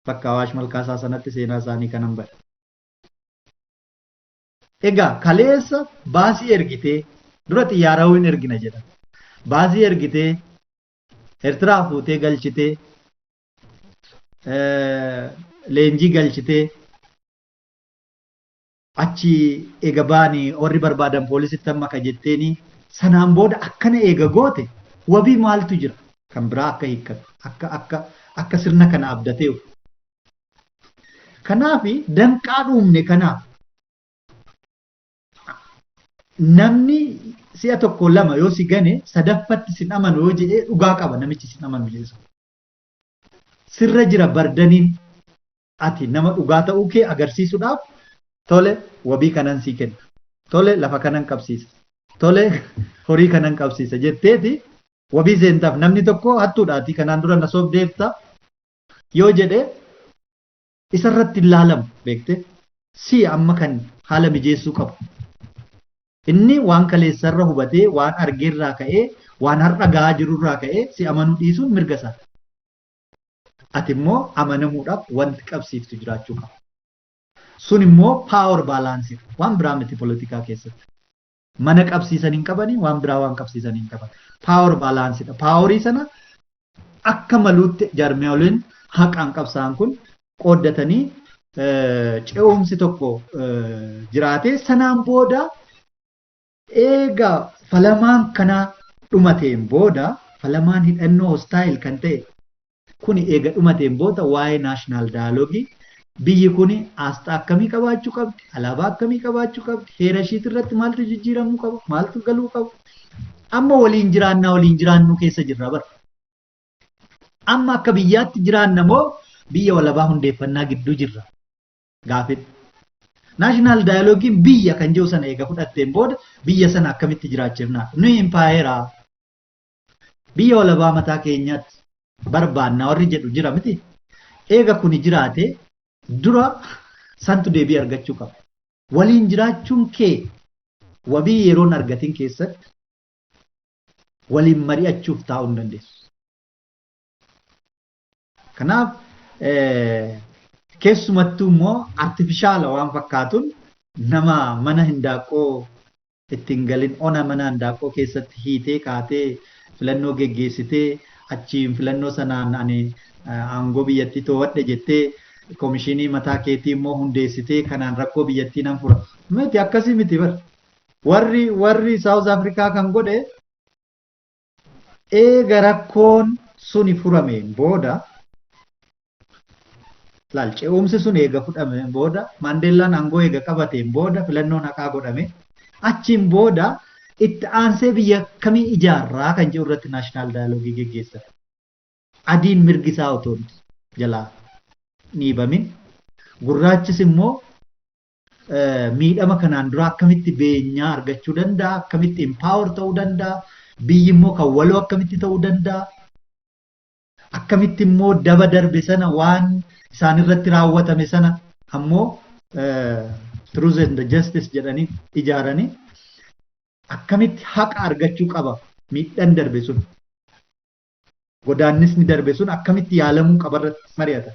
Bakka Awaash Malkaasaa sanatti seenaa isaanii kanan bare. Egaa kaleessa baasii ergitee dura xiyyaara hin ergina jedhan. Baasii ergitee Eertiraa fuutee galchitee Leenjii galchitee achi eega baanii warri barbaadan poolisitti amma ka jetteeni, sanaan booda akkana eega goote, wabii maaltu jira kan biraa akka hiikkatu, akka sirna kana abdatee? Kanaaf danqaa dhuumne. Kanaaf namni si'a tokko lama yoo si gane, sadaffatti sin amanu yoo jedhee, dhugaa qaba namichi sin amanu jedhe. Sirra jira bardaniin ati nama dhugaa ta'uu kee agarsiisuudhaaf, tole, wabii kanan sii kenna, tole, lafa kanan qabsiisa, tole, horii kanan qabsiisa jetteeti wabii seentaaf. Namni tokko hattuudhaati, kanaan dura na sobdeefta yoo jedhe, isarratti hin laalamu, beekte. Si amma kan haala mijeessuu qabu. Inni waan kaleessarra hubatee, waan argeerraa ka'ee, waan har'a gahaa jirurraa ka'ee si amanuu dhiisuun mirga isaa. Ati immoo amanamuudhaaf wanti qabsiiftu jiraachuu qaba. Sun immoo power balance, waan biraa miti polotikaa keessatti. Mana qabsiisan hin qabanii, waan biraa waan qabsiisan hin qaban. Power balanceidha. Powerii sana akka maluutti jaarmiyaaleen haqaan qabsaa'an kun qooddatanii ce'umsi tokko jiraatee, sanaan booda eega falamaan kanaa dhumateen booda, falamaan hidhannoo hostile kan ta'e kuni eega dhumateen booda, waa'ee national dialogue, biyyi kuni aasxaa akkamii qabaachuu qabdi, alaabaa akkamii qabaachuu qabdi, heera ishiit irratti maaltu jijjiiramuu qaba, maaltu galuu qaba. Amma waliin jiraannaa waliin jiraannuu keessa jirra bara. Amma akka biyyaatti jiraanna moo biyya walabaa hundeeffannaa gidduu jirra gaafin. National dialogueiin biyya kan jiru sana eega fudhatteen booda biyya sana akkamitti jiraachifnaa? Nuyi impaayeraa, biyya walabaa mataa keenyaatti barbaannaa warri jedhu jira miti. Eega kuni jiraate, dura santu deebii argachuu qaba. Waliin jiraachuun kee wabii yeroon argatin keessatti waliin mari'achuuf taa'uu hin dandeessu. Kanaaf keessumattuu immoo artificial waan fakkaatuun nama mana hindaaqqoo ittiin galin, ona mana hindaaqqoo keessatti hiitee kaatee, filannoo geggeessitee, achiin filannoo sanaan ani aangoo biyyattii to'adhe jettee, koomishinii mataa keetii immoo hundeessitee, kanaan rakkoo biyyattii nan fura. Miti, akkasii miti bar. Warri South Africa kan godhe, eega rakkoon suni furameen booda, laal, ce'umsi sun eega fudhameen booda, Maandeellaan aangoo eega qabateen booda, filannoon haqaa godhame, achiin booda itti aansee biyya akkamii ijaarraa kan jedhu irratti national dialogue geggeessan. Adiin mirgi isaa otoo jalaa dhiibamin, gurraachis immoo miidhama kanaan dura akkamitti beenyaa argachuu danda'a, akkamitti empower ta'uu danda'a, biyyi immoo kan waloo akkamitti ta'uu danda'a, akkamitti immoo daba darbe sana, waan isaan irratti raawwatame sana ammoo truth and justice jedhanii ijaaranii, akkamitti haqa argachuu qaba, miidhaan darbe sun, godaannisni darbe sun akkamitti yaalamuu qaba irratti mari'atan.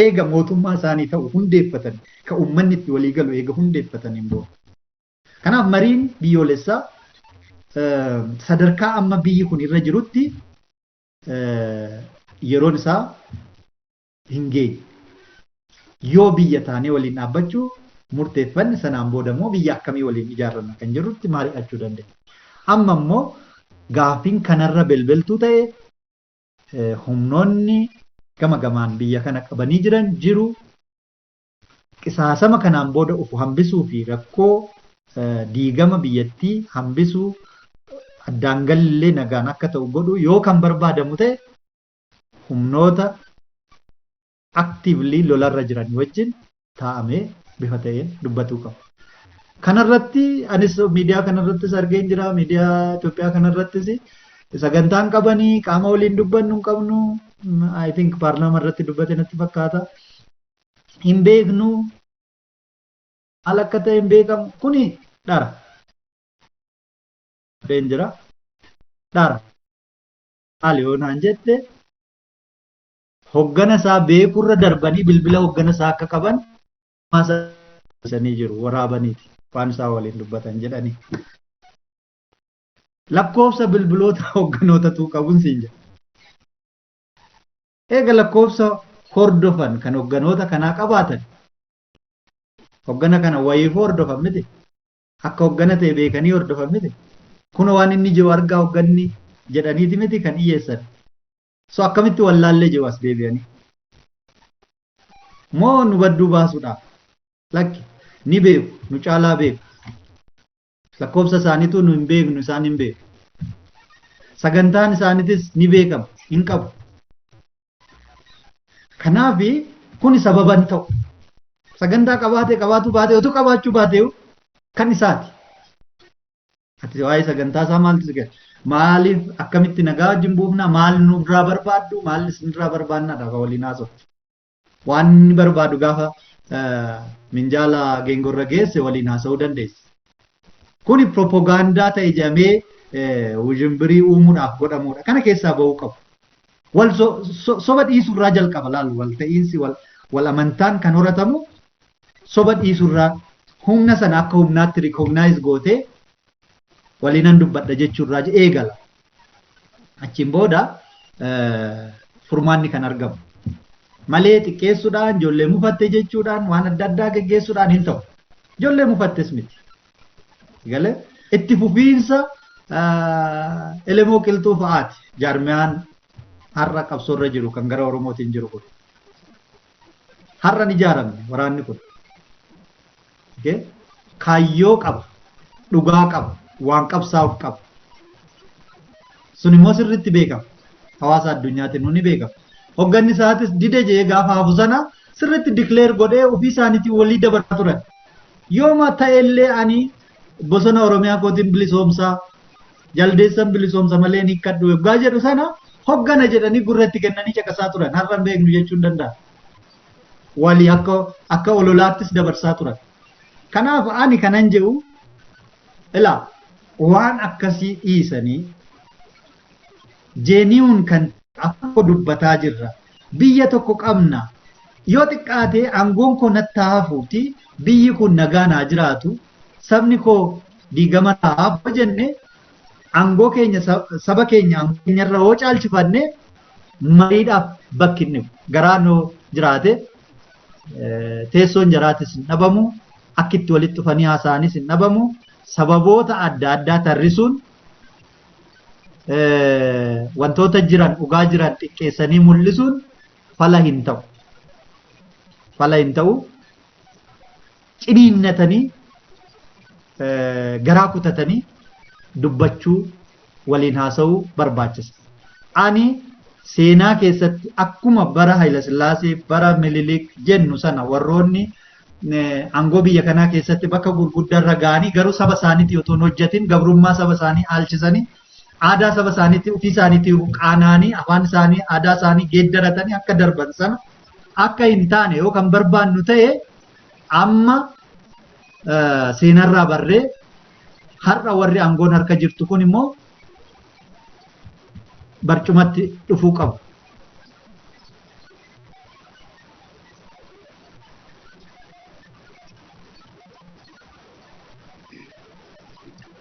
Eega mootummaa isaanii ta'u hundeeffatan, kan uummanni itti walii galu eega hundeeffataniin booda. Kanaaf mariin biyyoolessaa sadarkaa amma biyyi kun irra jirutti yeroon isaa hin geenye. Yoo biyya taanee waliin dhaabbachuu murteeffanne, sanaan booda immoo biyya akkamii waliin ijaarranna kan jedhutti mari'achuu dandeenya. Amma immoo gaaffiin kanarra belbeltuu ta'e, humnoonni gama gamaan biyya kana qabanii jiran jiru. Qisaasama kanaan booda ufu hambisuu fi rakkoo diigama biyyattii hambisuu, addaan galillee nagaan akka ta'u godhuu yoo kan barbaadamu ta'e, humnoota actively lolarra jiran wajjin taa'amee bifa ta'een dubbatuu qabu. Kanarratti anis miidiyaa kanarrattis argeen jira. Miidiyaa Itoophiyaa kanarrattis sagantaan qabanii qaama waliin dubbannu hin qabnu. I think paarlaamaa irratti dubbate natti fakkaata. Hin beeknu, maal akka ta'e hin beekamu. Kuni dhara. Jira. Dhara. Maali yoo naan jette, hoggana isaa beekurra darbanii bilbila hoggana isaa akka qaban sanii jiru waraabaniiti waan isaa waliin dubbatan jedhanii. Lakkoofsa bilbiloota hogganootatu qabuun siin jedha. Eega lakkoofsa hordofan kan hogganoota kanaa qabaatan hoggana kana wayiif hordofan miti. Akka hoggana ta'e beekanii hordofan miti. Kun waan inni jiru argaa hogganni jedhaniiti miti kan dhiyyeessan. So akkamitti wallaallee jiru as deebi'anii. Moo nu badduu baasuudhaaf? Lakki ni beeku, nu caalaa beeku. Lakkoofsa isaaniitu nu hin beeknu, isaan hin beeku. Sagantaan isaaniitis ni beekama, hin qabu. Kanaaf kun sababa hin ta'u. Sagantaa qabaatee qabaatu baatee utuu qabaachuu baatee kan isaati. Ati waa'ee sagantaa isaa maaltu si gala? Maaliif akkamitti nagaa wajjin buufna? Maal nurraa barbaaddu? Maal isinirraa barbaannaadha kan waliin haasoftu. Waan inni barbaadu gaafa minjaala geengorra geesse waliin haasa'uu dandeessi. Kuni propagaandaa ta'e jedhamee wujimbirii uumuudhaaf godhamudha. Kana keessaa ba'uu qabu. Wal soba dhiisuurraa jalqaba laalu wal ta'iinsi wal amantaan kan horatamu soba dhiisuurraa humna sana akka humnaatti recognize gootee waliinan dubbadha jechuurraa eegala. Achiin booda furmaanni kan argamu. Malee xiqqeessuudhaan ijoollee mufatte jechuudhaan waan adda addaa geggeessuudhaan hin ta'u. Ijoollee mufattes miti. Galee itti fufiinsa elemoo qilxuu fa'aati jaarmiyaan har'a qabsoorra jiru kan gara Oromootiin jiru kun. Har'a ni ijaaramne waraanni kun. Kaayyoo qaba, dhugaa qaba, waan qabsaa'uuf qaba. Sun immoo sirriitti beekama. Hawaasa addunyaatiin ni beekama. Hogganni isaatis dide jee gaafa hafu sana sirriitti declare godhee ofii isaaniitiin walii dabarsaa turan. Yooma ta'ellee ani bosona Oromiyaa kootiin bilisoomsaa jaldeessan bilisoomsa malee hin hiikkadhu yoggaa jedhu sana hoggana jedhanii gurratti kennanii caqasaa turan. Har'a hin beeknu jechuun danda'a. Walii akka ololaattis dabarsaa turan. Kanaaf ani kanan jedhu ilaa waan akkasii dhiisanii jeeniyuun kan akka dubbataa jirra. Biyya tokko qabna. Yoo xiqqaate aangoon koo natti hafuuti biyyi kun nagaan haa jiraatu. Sabni koo diigama hafu jenne aangoo keenya saba keenya aangoo keenyarra hoo caalchifanne mariidhaaf bakki inni garaa nuu jiraate teessoon jaraatis hin dhabamu akka itti walitti dhufanii haasa'anis hin dhabamu sababoota adda addaa tarrisuun wantoota jiran dhugaa jiran xiqqeessanii mul'isuun fala hin ta'u. Fala hin ta'u. Ciniinnatanii garaa kutatanii dubbachuu waliin haasa'uu barbaachisa. Ani seenaa keessatti akkuma bara Hayilasillaasee bara Minilik jennu sana warroonni aangoo biyya kanaa keessatti bakka gurguddaarra ga'anii garuu saba isaaniitii otoo hin hojjetin gabrummaa saba isaanii haalchisanii aadaa saba isaaniitii ofii isaaniitii qaanaanii afaan isaanii aadaa isaanii geeddaratanii akka darban sana akka hin taane yoo kan barbaannu ta'e amma seenarraa barree har'a warri aangoon harka jirtu kun immoo barcumatti dhufuu qabu.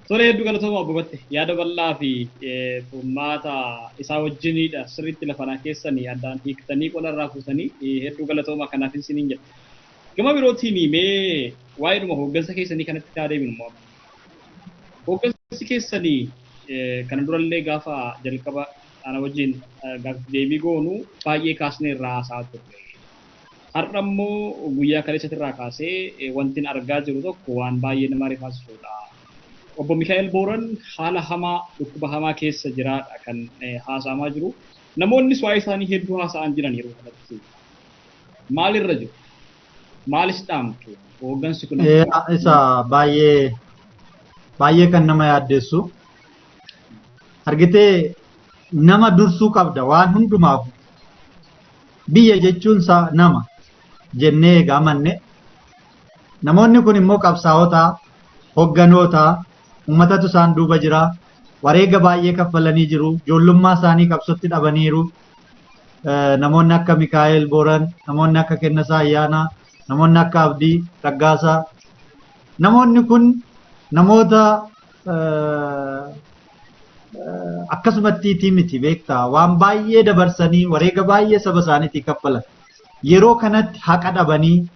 Tole hedduu galatooma obbo Batte yaada bal'aa fi furmaata isaa wajjinidha sirriitti lafanaa keessanii addaan hiiktanii qolarraa fuutanii hedduu galatooma kanaaf isiniin jedha. Gama birootiin mee waa'eedhuma hooggansa keessanii kanatti haa deebinu immoo. Hooggansi keessanii kana durallee gaafa jalqaba ana wajjin gaafa deebii goonu baay'ee kaasnee irraa haasa'aa turre. Har'a immoo guyyaa kaleessatti irraa kaasee wanti argaa jiru tokko waan baay'ee nama rifaasisudha. Obbo Mikaa'el Booran haala hamaa dhukkuba hamaa keessa jiraadha kan haasa'amaa jiru. Namoonnis waa'ee isaanii hedduu haasa'an jiran yeroo kanatti. Maalirra jiru? Maalis dhaamtu? Hooggansi kun Isa baay'ee baay'ee kan nama yaaddeessu. Argitee nama dursuu qabda waan hundumaaf. Biyya jechuun nama jennee egaa amanne. Namoonni kun immoo qabsaa'ota, hogganoota, uummatatu isaan duuba jira. Wareega baay'ee kaffalanii jiru. Ijoollummaa isaanii qabsootti dhabaniiru. Namoonni akka Mikaa'el Booran, namoonni akka Kennasaa Ayyaanaa, namoonni akka Abdii Raggaasaa. Namoonni kun namoota akkasumatti miti beektaa waan baay'ee dabarsanii wareega baay'ee saba isaaniitii kaffalan. Yeroo kanatti haqa dhabanii,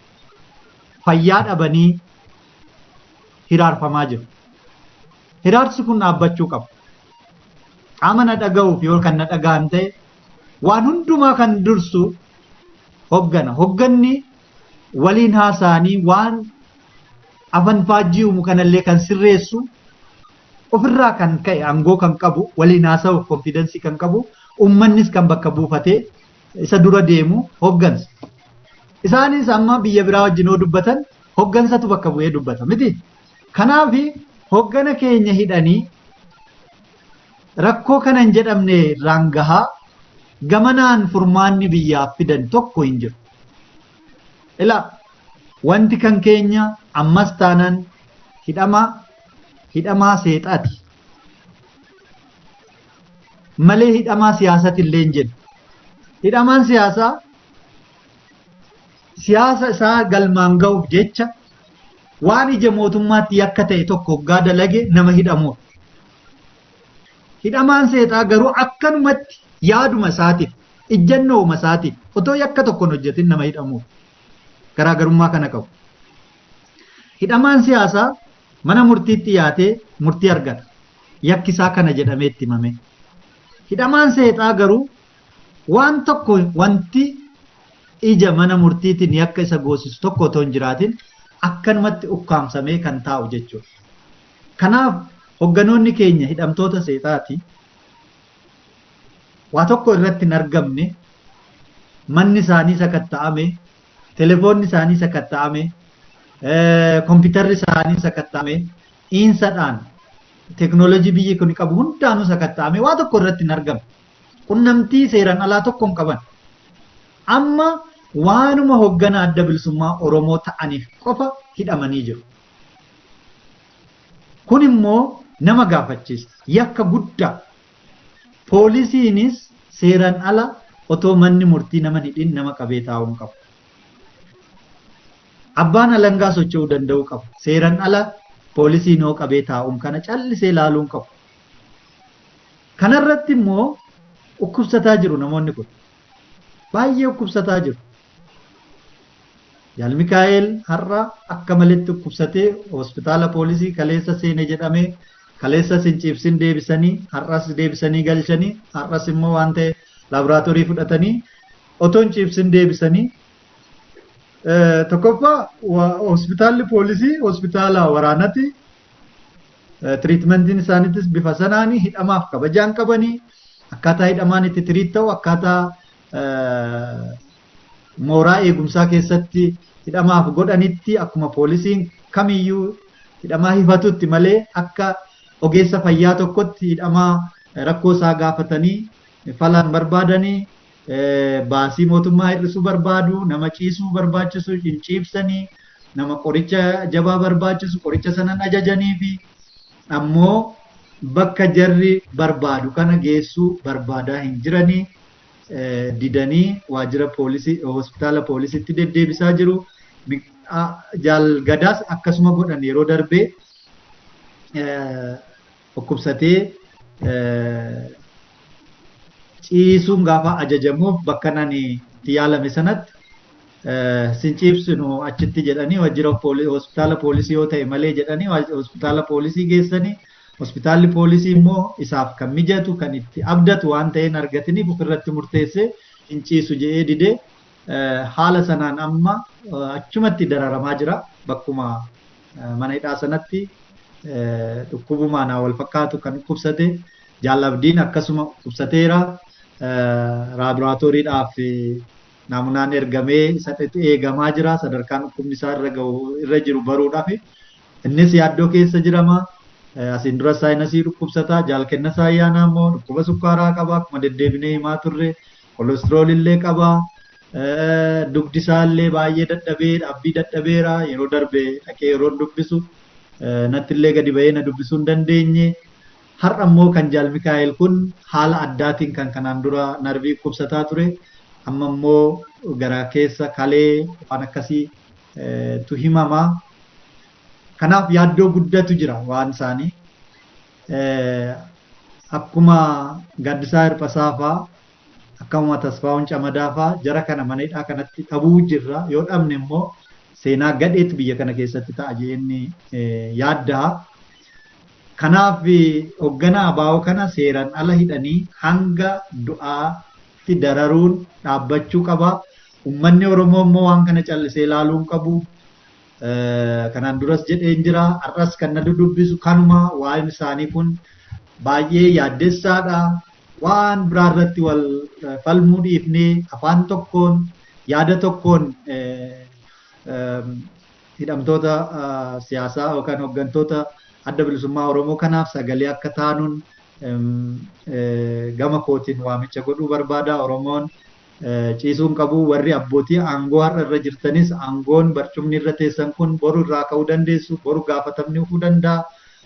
fayyaa dhabanii hiraarfamaa jiru. Hiraarsi kun dhaabbachuu qaba. Qaama na dhaga'uuf yoo kan na dhaga'an ta'e waan hundumaa kan dursu hoggana. Hogganni waliin haasa'anii waan afan faajjii uumu kanallee kan sirreessu ofirraa kan ka'e aangoo kan qabu waliin haasa'uuf konfidensii kan qabu uummannis kan bakka buufatee isa dura deemu hoggansa. Isaanis amma biyya biraa wajjin yoo dubbatan hoggansatu bakka bu'ee dubbata miti. Kanaaf hoggana keenya hidhanii rakkoo kana hin jedhamne irraan gahaa gamanaan furmaanni biyyaaf fidan tokko hin jiru. Ilaa wanti kan keenya ammas taanaan hidhamaa seexaati. Malee hidhamaa siyaasati illee hin jennu. Hidhamaan siyaasaa siyaasa isaa galmaan ga'uuf jecha waan ija mootummaatti yakka ta'e tokko hoggaa dalage nama hidhamudha. Hidhamaan seexaa garuu akkanumatti yaaduma isaatiif, ijjannooma isaatiif otoo yakka tokko hin hojjetin nama hidhamudha. Garaagarummaa kana qabu. Hidhamaan siyaasaa mana murtiitti dhiyaatee murtii argata. Yakki isaa kana jedhamee itti himame. Hidhamaan seexaa garuu waan tokko wanti ija mana murtiitiin yakka isa goosisu tokko otoo hin jiraatin akkanumatti ukkaamsamee kan taa'u jechuudha. Kanaaf hogganoonni keenya hidhamtoota seexaati. Waa tokko irratti hin argamne, manni isaanii sakatta'ame, telefoonni isaanii sakatta'ame, kompiitarri isaanii sakatta'ame, dhiinsadhaan teeknooloojii biyyi kun qabu hundaanuu sakatta'ame waa tokko irratti hin argamne. Qunnamtii seeraan alaa tokko hin qaban. Amma waanuma hoggana adda bilisummaa Oromoo ta'aniif qofa hidhamanii jiru. Kun immoo nama gaafachiisa. Yakka guddaa. Poolisiinis seeraan ala otoo manni murtii nama hidhin nama qabee taa'uu hin qabu. Abbaan alangaa socho'uu danda'uu qabu. Seeraan ala poolisiin hoo qabee taa'uun kana callisee ilaaluu hin qabu. Kanarratti immoo dhukkubsataa jiru namoonni kun. Baay'ee dhukkubsataa jiru. Jaal Mikaa'el har'a akka maletti dhukkubsatee hospitaala poolisii kaleessa seene jedhamee kaleessas hin ciibsin deebisanii har'as deebisanii galchanii har'as immoo waan ta'e laaboraatoorii fudhatanii otoo hin ciibsin deebisanii tokkoffaa hospitaalli poolisii hospitaala waraanati tiriitmentiin isaaniitis bifa sanaanii hidhamaaf kabajaan qabanii akkaataa hidhamaan itti tiriit ta'u akkaataa mooraa eegumsaa keessatti hidhamaaf godhanitti akkuma poolisiin kamiyyuu hidhamaa hifatutti malee akka ogeessa fayyaa tokkotti hidhamaa rakkoo isaa gaafatanii falan barbaadanii baasii mootummaa hir'isuu barbaadu, nama ciisuu barbaachisu hin ciibsanii, nama qoricha jabaa barbaachisu qoricha sanan ajajanii fi ammoo bakka jarri barbaadu kana geessuu barbaadaa hin jiranii didanii waajjira poolisii hospitaala poolisiitti deddeebisaa jiru. Jaal Gadaas akkasuma godhan yeroo darbee dhukkubsatee ciisuun gaafa ajajamuuf bakka nani itti yaalame sanatti sin ciibsinu achitti jedhanii waajjira hospitaala poolisii yoo ta'e malee jedhanii hospitaala poolisii geessanii hospitaalli poolisii immoo isaaf kan mijatu kan itti abdatu waan ta'een argatiniif ofirratti murteessee hin ciisu jedhee didee haala sanaan amma achumatti dararamaa jira bakkuma mana hidhaa sanatti dhukkubumaan wal fakkaatu kan dhukkubsate Jaal Abdiin akkasuma dhukkubsateera laaboraatooriidhaaf naamunaan ergamee isa eegamaa jira sadarkaan dhukkubni isaa irra gahu irra jiru baruudhaaf innis yaaddoo keessa jirama. Asiin dura saayinasii dhukkubsataa Jaal Kennasaa Ayyaanaa immoo dhukkuba sukkaaraa qaba akkuma deddeebinee himaa turre kolestirool illee qaba. Dugdi isaa illee baay'ee dadhabee dhaabbii dadhabeera yeroo darbe dhaqee yeroo dubbisu natti illee gadi ba'ee na dubbisuu hin dandeenye. Har'a immoo kan Jaal Mikaa'el kun haala addaatiin kan kanaan dura narvii dhukkubsataa ture amma immoo gara keessa kalee waan akkasii tu himama. Kanaaf yaaddoo guddatu jira waan isaanii. Akkuma Gaaddisaa Hirphasaa fa'aa Akkuma Tasfaa'uun Camadaa fa'aa jara kana mana hidhaa kanatti dhabuu jirra. Yoo dhabne immoo seenaa gadheetu biyya kana keessatti ta'a jennee yaaddaa. Kanaaf hoogganaa ABO kana seeraan ala hidhanii hanga du'aatti dararuun dhaabbachuu qaba. Uummanni Oromoo immoo waan kana callisee ilaaluu hin qabu. Kanaan duras jedheen jira. Har'as kan na dudubbisu kanuma waa'een isaanii kun baay'ee yaaddessaadha. Waan biraa irratti wal falmuu dhiifnee afaan tokkoon yaada tokkoon hidhamtoota siyaasaa yookaan hooggantoota adda bilisummaa Oromoo kanaaf sagalee akka taanuun gama kootiin waamicha godhuu barbaada. Oromoon ciisuu hin qabu. Warri abbootii aangoo har'a irra jirtanis aangoon barcumni irra teessan kun boru irraa ka'uu dandeessu, boru gaafatamni dhufuu danda'a.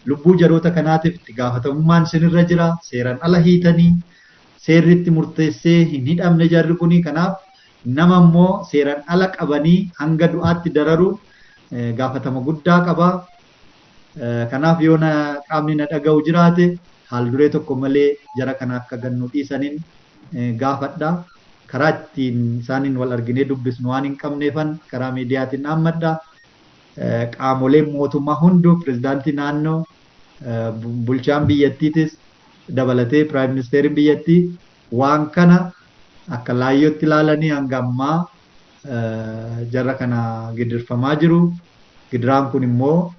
Lubbuu jaroota kanaatiif itti gaafatamummaan isinirra jira. Seeraan ala hiitanii seerri itti murteessee hin hidhamne jarri kuni. Kanaaf nama immoo seeraan ala qabanii hanga du'aatti dararuun gaafatama guddaa qaba. Kanaaf yoo qaamni na dhaga'u jiraate haal duree tokko malee jara kana akka gannu dhiisaniin gaafadha. Karaa ittiin isaaniin wal arginee dubbisnu waan hin qabneefan karaa miidiyaatiin dhaammadha. Qaamoleen mootummaa hunduu pirezidaantii naannoo bulchaan biyyattiitis dabalatee piraayim ministeeriin biyyattii waan kana akka laayyootti ilaalanii hanga ammaa jara kana gidirfamaa jiru. Gidiraan kun immoo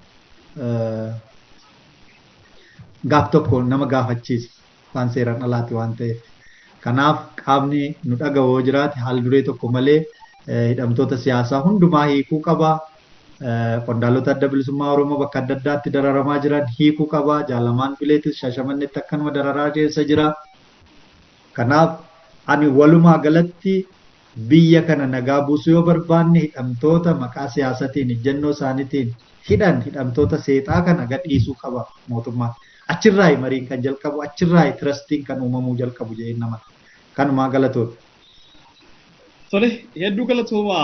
gaaf tokko nama gaafachiisa waan seeraan alaati waan ta'eef. Kanaaf qaamni nu dhaga'u yoo jiraate haal duree tokko malee hidhamtoota siyaasaa hundumaa hiikuu qaba. Qondaalota adda bilisummaa Oromoo bakka adda addaatti dararamaa jiran hiikuu qaba. Jaalamaan Bileetis Shaashamanneetti akkanuma dararaa keessa jira. Kanaaf ani walumaa galatti biyya kana nagaa buusuu yoo barbaanne hidhamtoota maqaa siyaasatiin ejjennoo isaaniitiin hidhan hidhamtoota seexaa kana gadhiisuu qaba mootummaan. Achirraayi mariin kan jalqabu, achirraayi tirastiin kan uumamuu jalqabu jedheen nama. Kanumaa galatoota. Tole, hedduu galatooma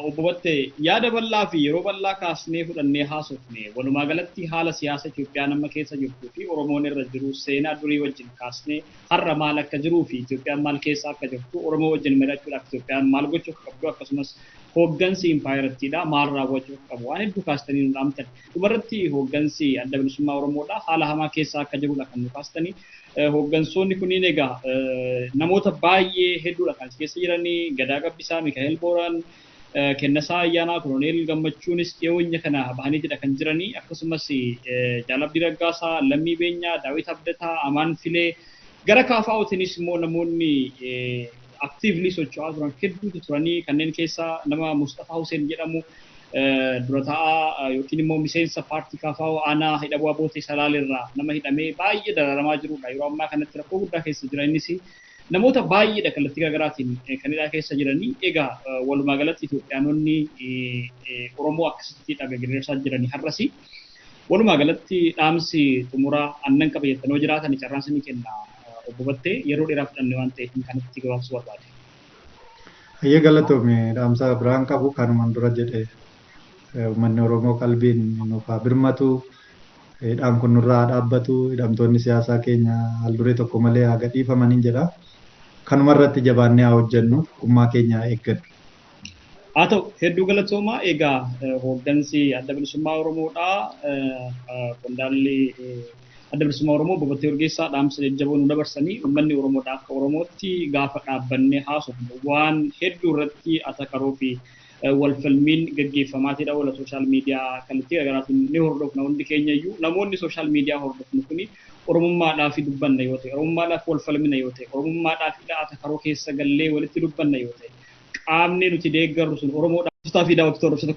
obbo Battee. Yaada bal'aa fi yeroo bal'aa kaasnee fudhannee haasofne walumaa galatti haala siyaasa Itoophiyaa nama keessa jirtuu fi Oromoon irra jiru seenaa durii wajjin kaasnee har'a maal akka jiruu fi Itoophiyaan maal keessa akka jirtu Oromoo wajjin mari'achuudhaaf Itoophiyaan maal gochuu akka qabdu akkasumas hooggansi impaayiraattiidha maal raawwachuu akka qabu waan hedduu kaastanii nu dhaamtan. Dhumarratti hooggansi adda bilisummaa Oromoodha haala hamaa keessa akka jirudha kan nu kaastanii. Hooggansoonni kunniin egaa namoota baay'ee hedduudha kan keessa jiranii Gadaa Gabbisaa, Mikaa'el Booraan, Kennasaa Ayyaanaa, Koloneel Gammachuunis dhiyoenya kana bahaniitidha kan jiranii akkasumas Jaal Abdii Raggaasaa, Lammii Beenyaa, Daawit Abdataa, Amaan Filee gara KFO'tiinis immoo namoonni aktiivlii socho'aa turan hedduutu turanii kanneen keessaa nama Mustafaa Hussein jedhamu dura taa'aa yookiin immoo miseensa paartii KFO aanaa hidhabuu Abootee Salaalirraa nama hidhamee baay'ee dararamaa jirudha. Yeroo ammaa kanatti rakkoo guddaa keessa jira innis namoota baay'eedha kallattii garaagaraatiin kan hidhaa keessa jiranii. Egaa walumaa galatti Itoophiyaanonni Oromoo akkasitti gidirsaa jiranii har'asi. Walumaa galatti dhaamsi xumuraa aannan qaba jettanii yoo jiraatan carraan isinii kenna obbo Battee yeroo dheeraa fudhanne waan ta'eef kanatti gabaabsuu barbaade. Hayyee galatoome dhaamsa biraan qabu kanumaan dura jedhe uummanni Oromoo qalbiin nuuf haa birmatu, hidhaan kun nurraa haa dhaabbatu, hidhamtoonni siyaasaa keenya haal duree tokko malee haa gadhiifamaniin jedha. Kanuma irratti jabaannee haa hojjennu, tokkummaa keenya haa eeggannu. Haa ta'u hedduu galatoomaa egaa hooggansi adda bilisummaa Oromoodha. Qondaalli adda bilisummaa Oromoo obbo Battee Urgeessaa dhaamsa jajjaboo nu dabarsanii uummanni Oromoodha akka Oromootti gaafa dhaabbannee haasofnu waan hedduu irratti atakaroo fi wal falmiin gaggeeffamaatiidha. Wala sooshaal miidiyaa kallattii garaagaraatiin ni hordofna hundi keenya iyyuu namoonni sooshaal miidiyaa hordofnu kuni Oromummaadhaaf dubbanna yoo ta'e, Oromummaadhaaf wal falmina yoo ta'e, Oromummaadhaaf atakaroo keessa gallee walitti dubbanna yoo ta'e, qaamni nuti deeggarru sun Oromoodhaaf fi daawwattoota.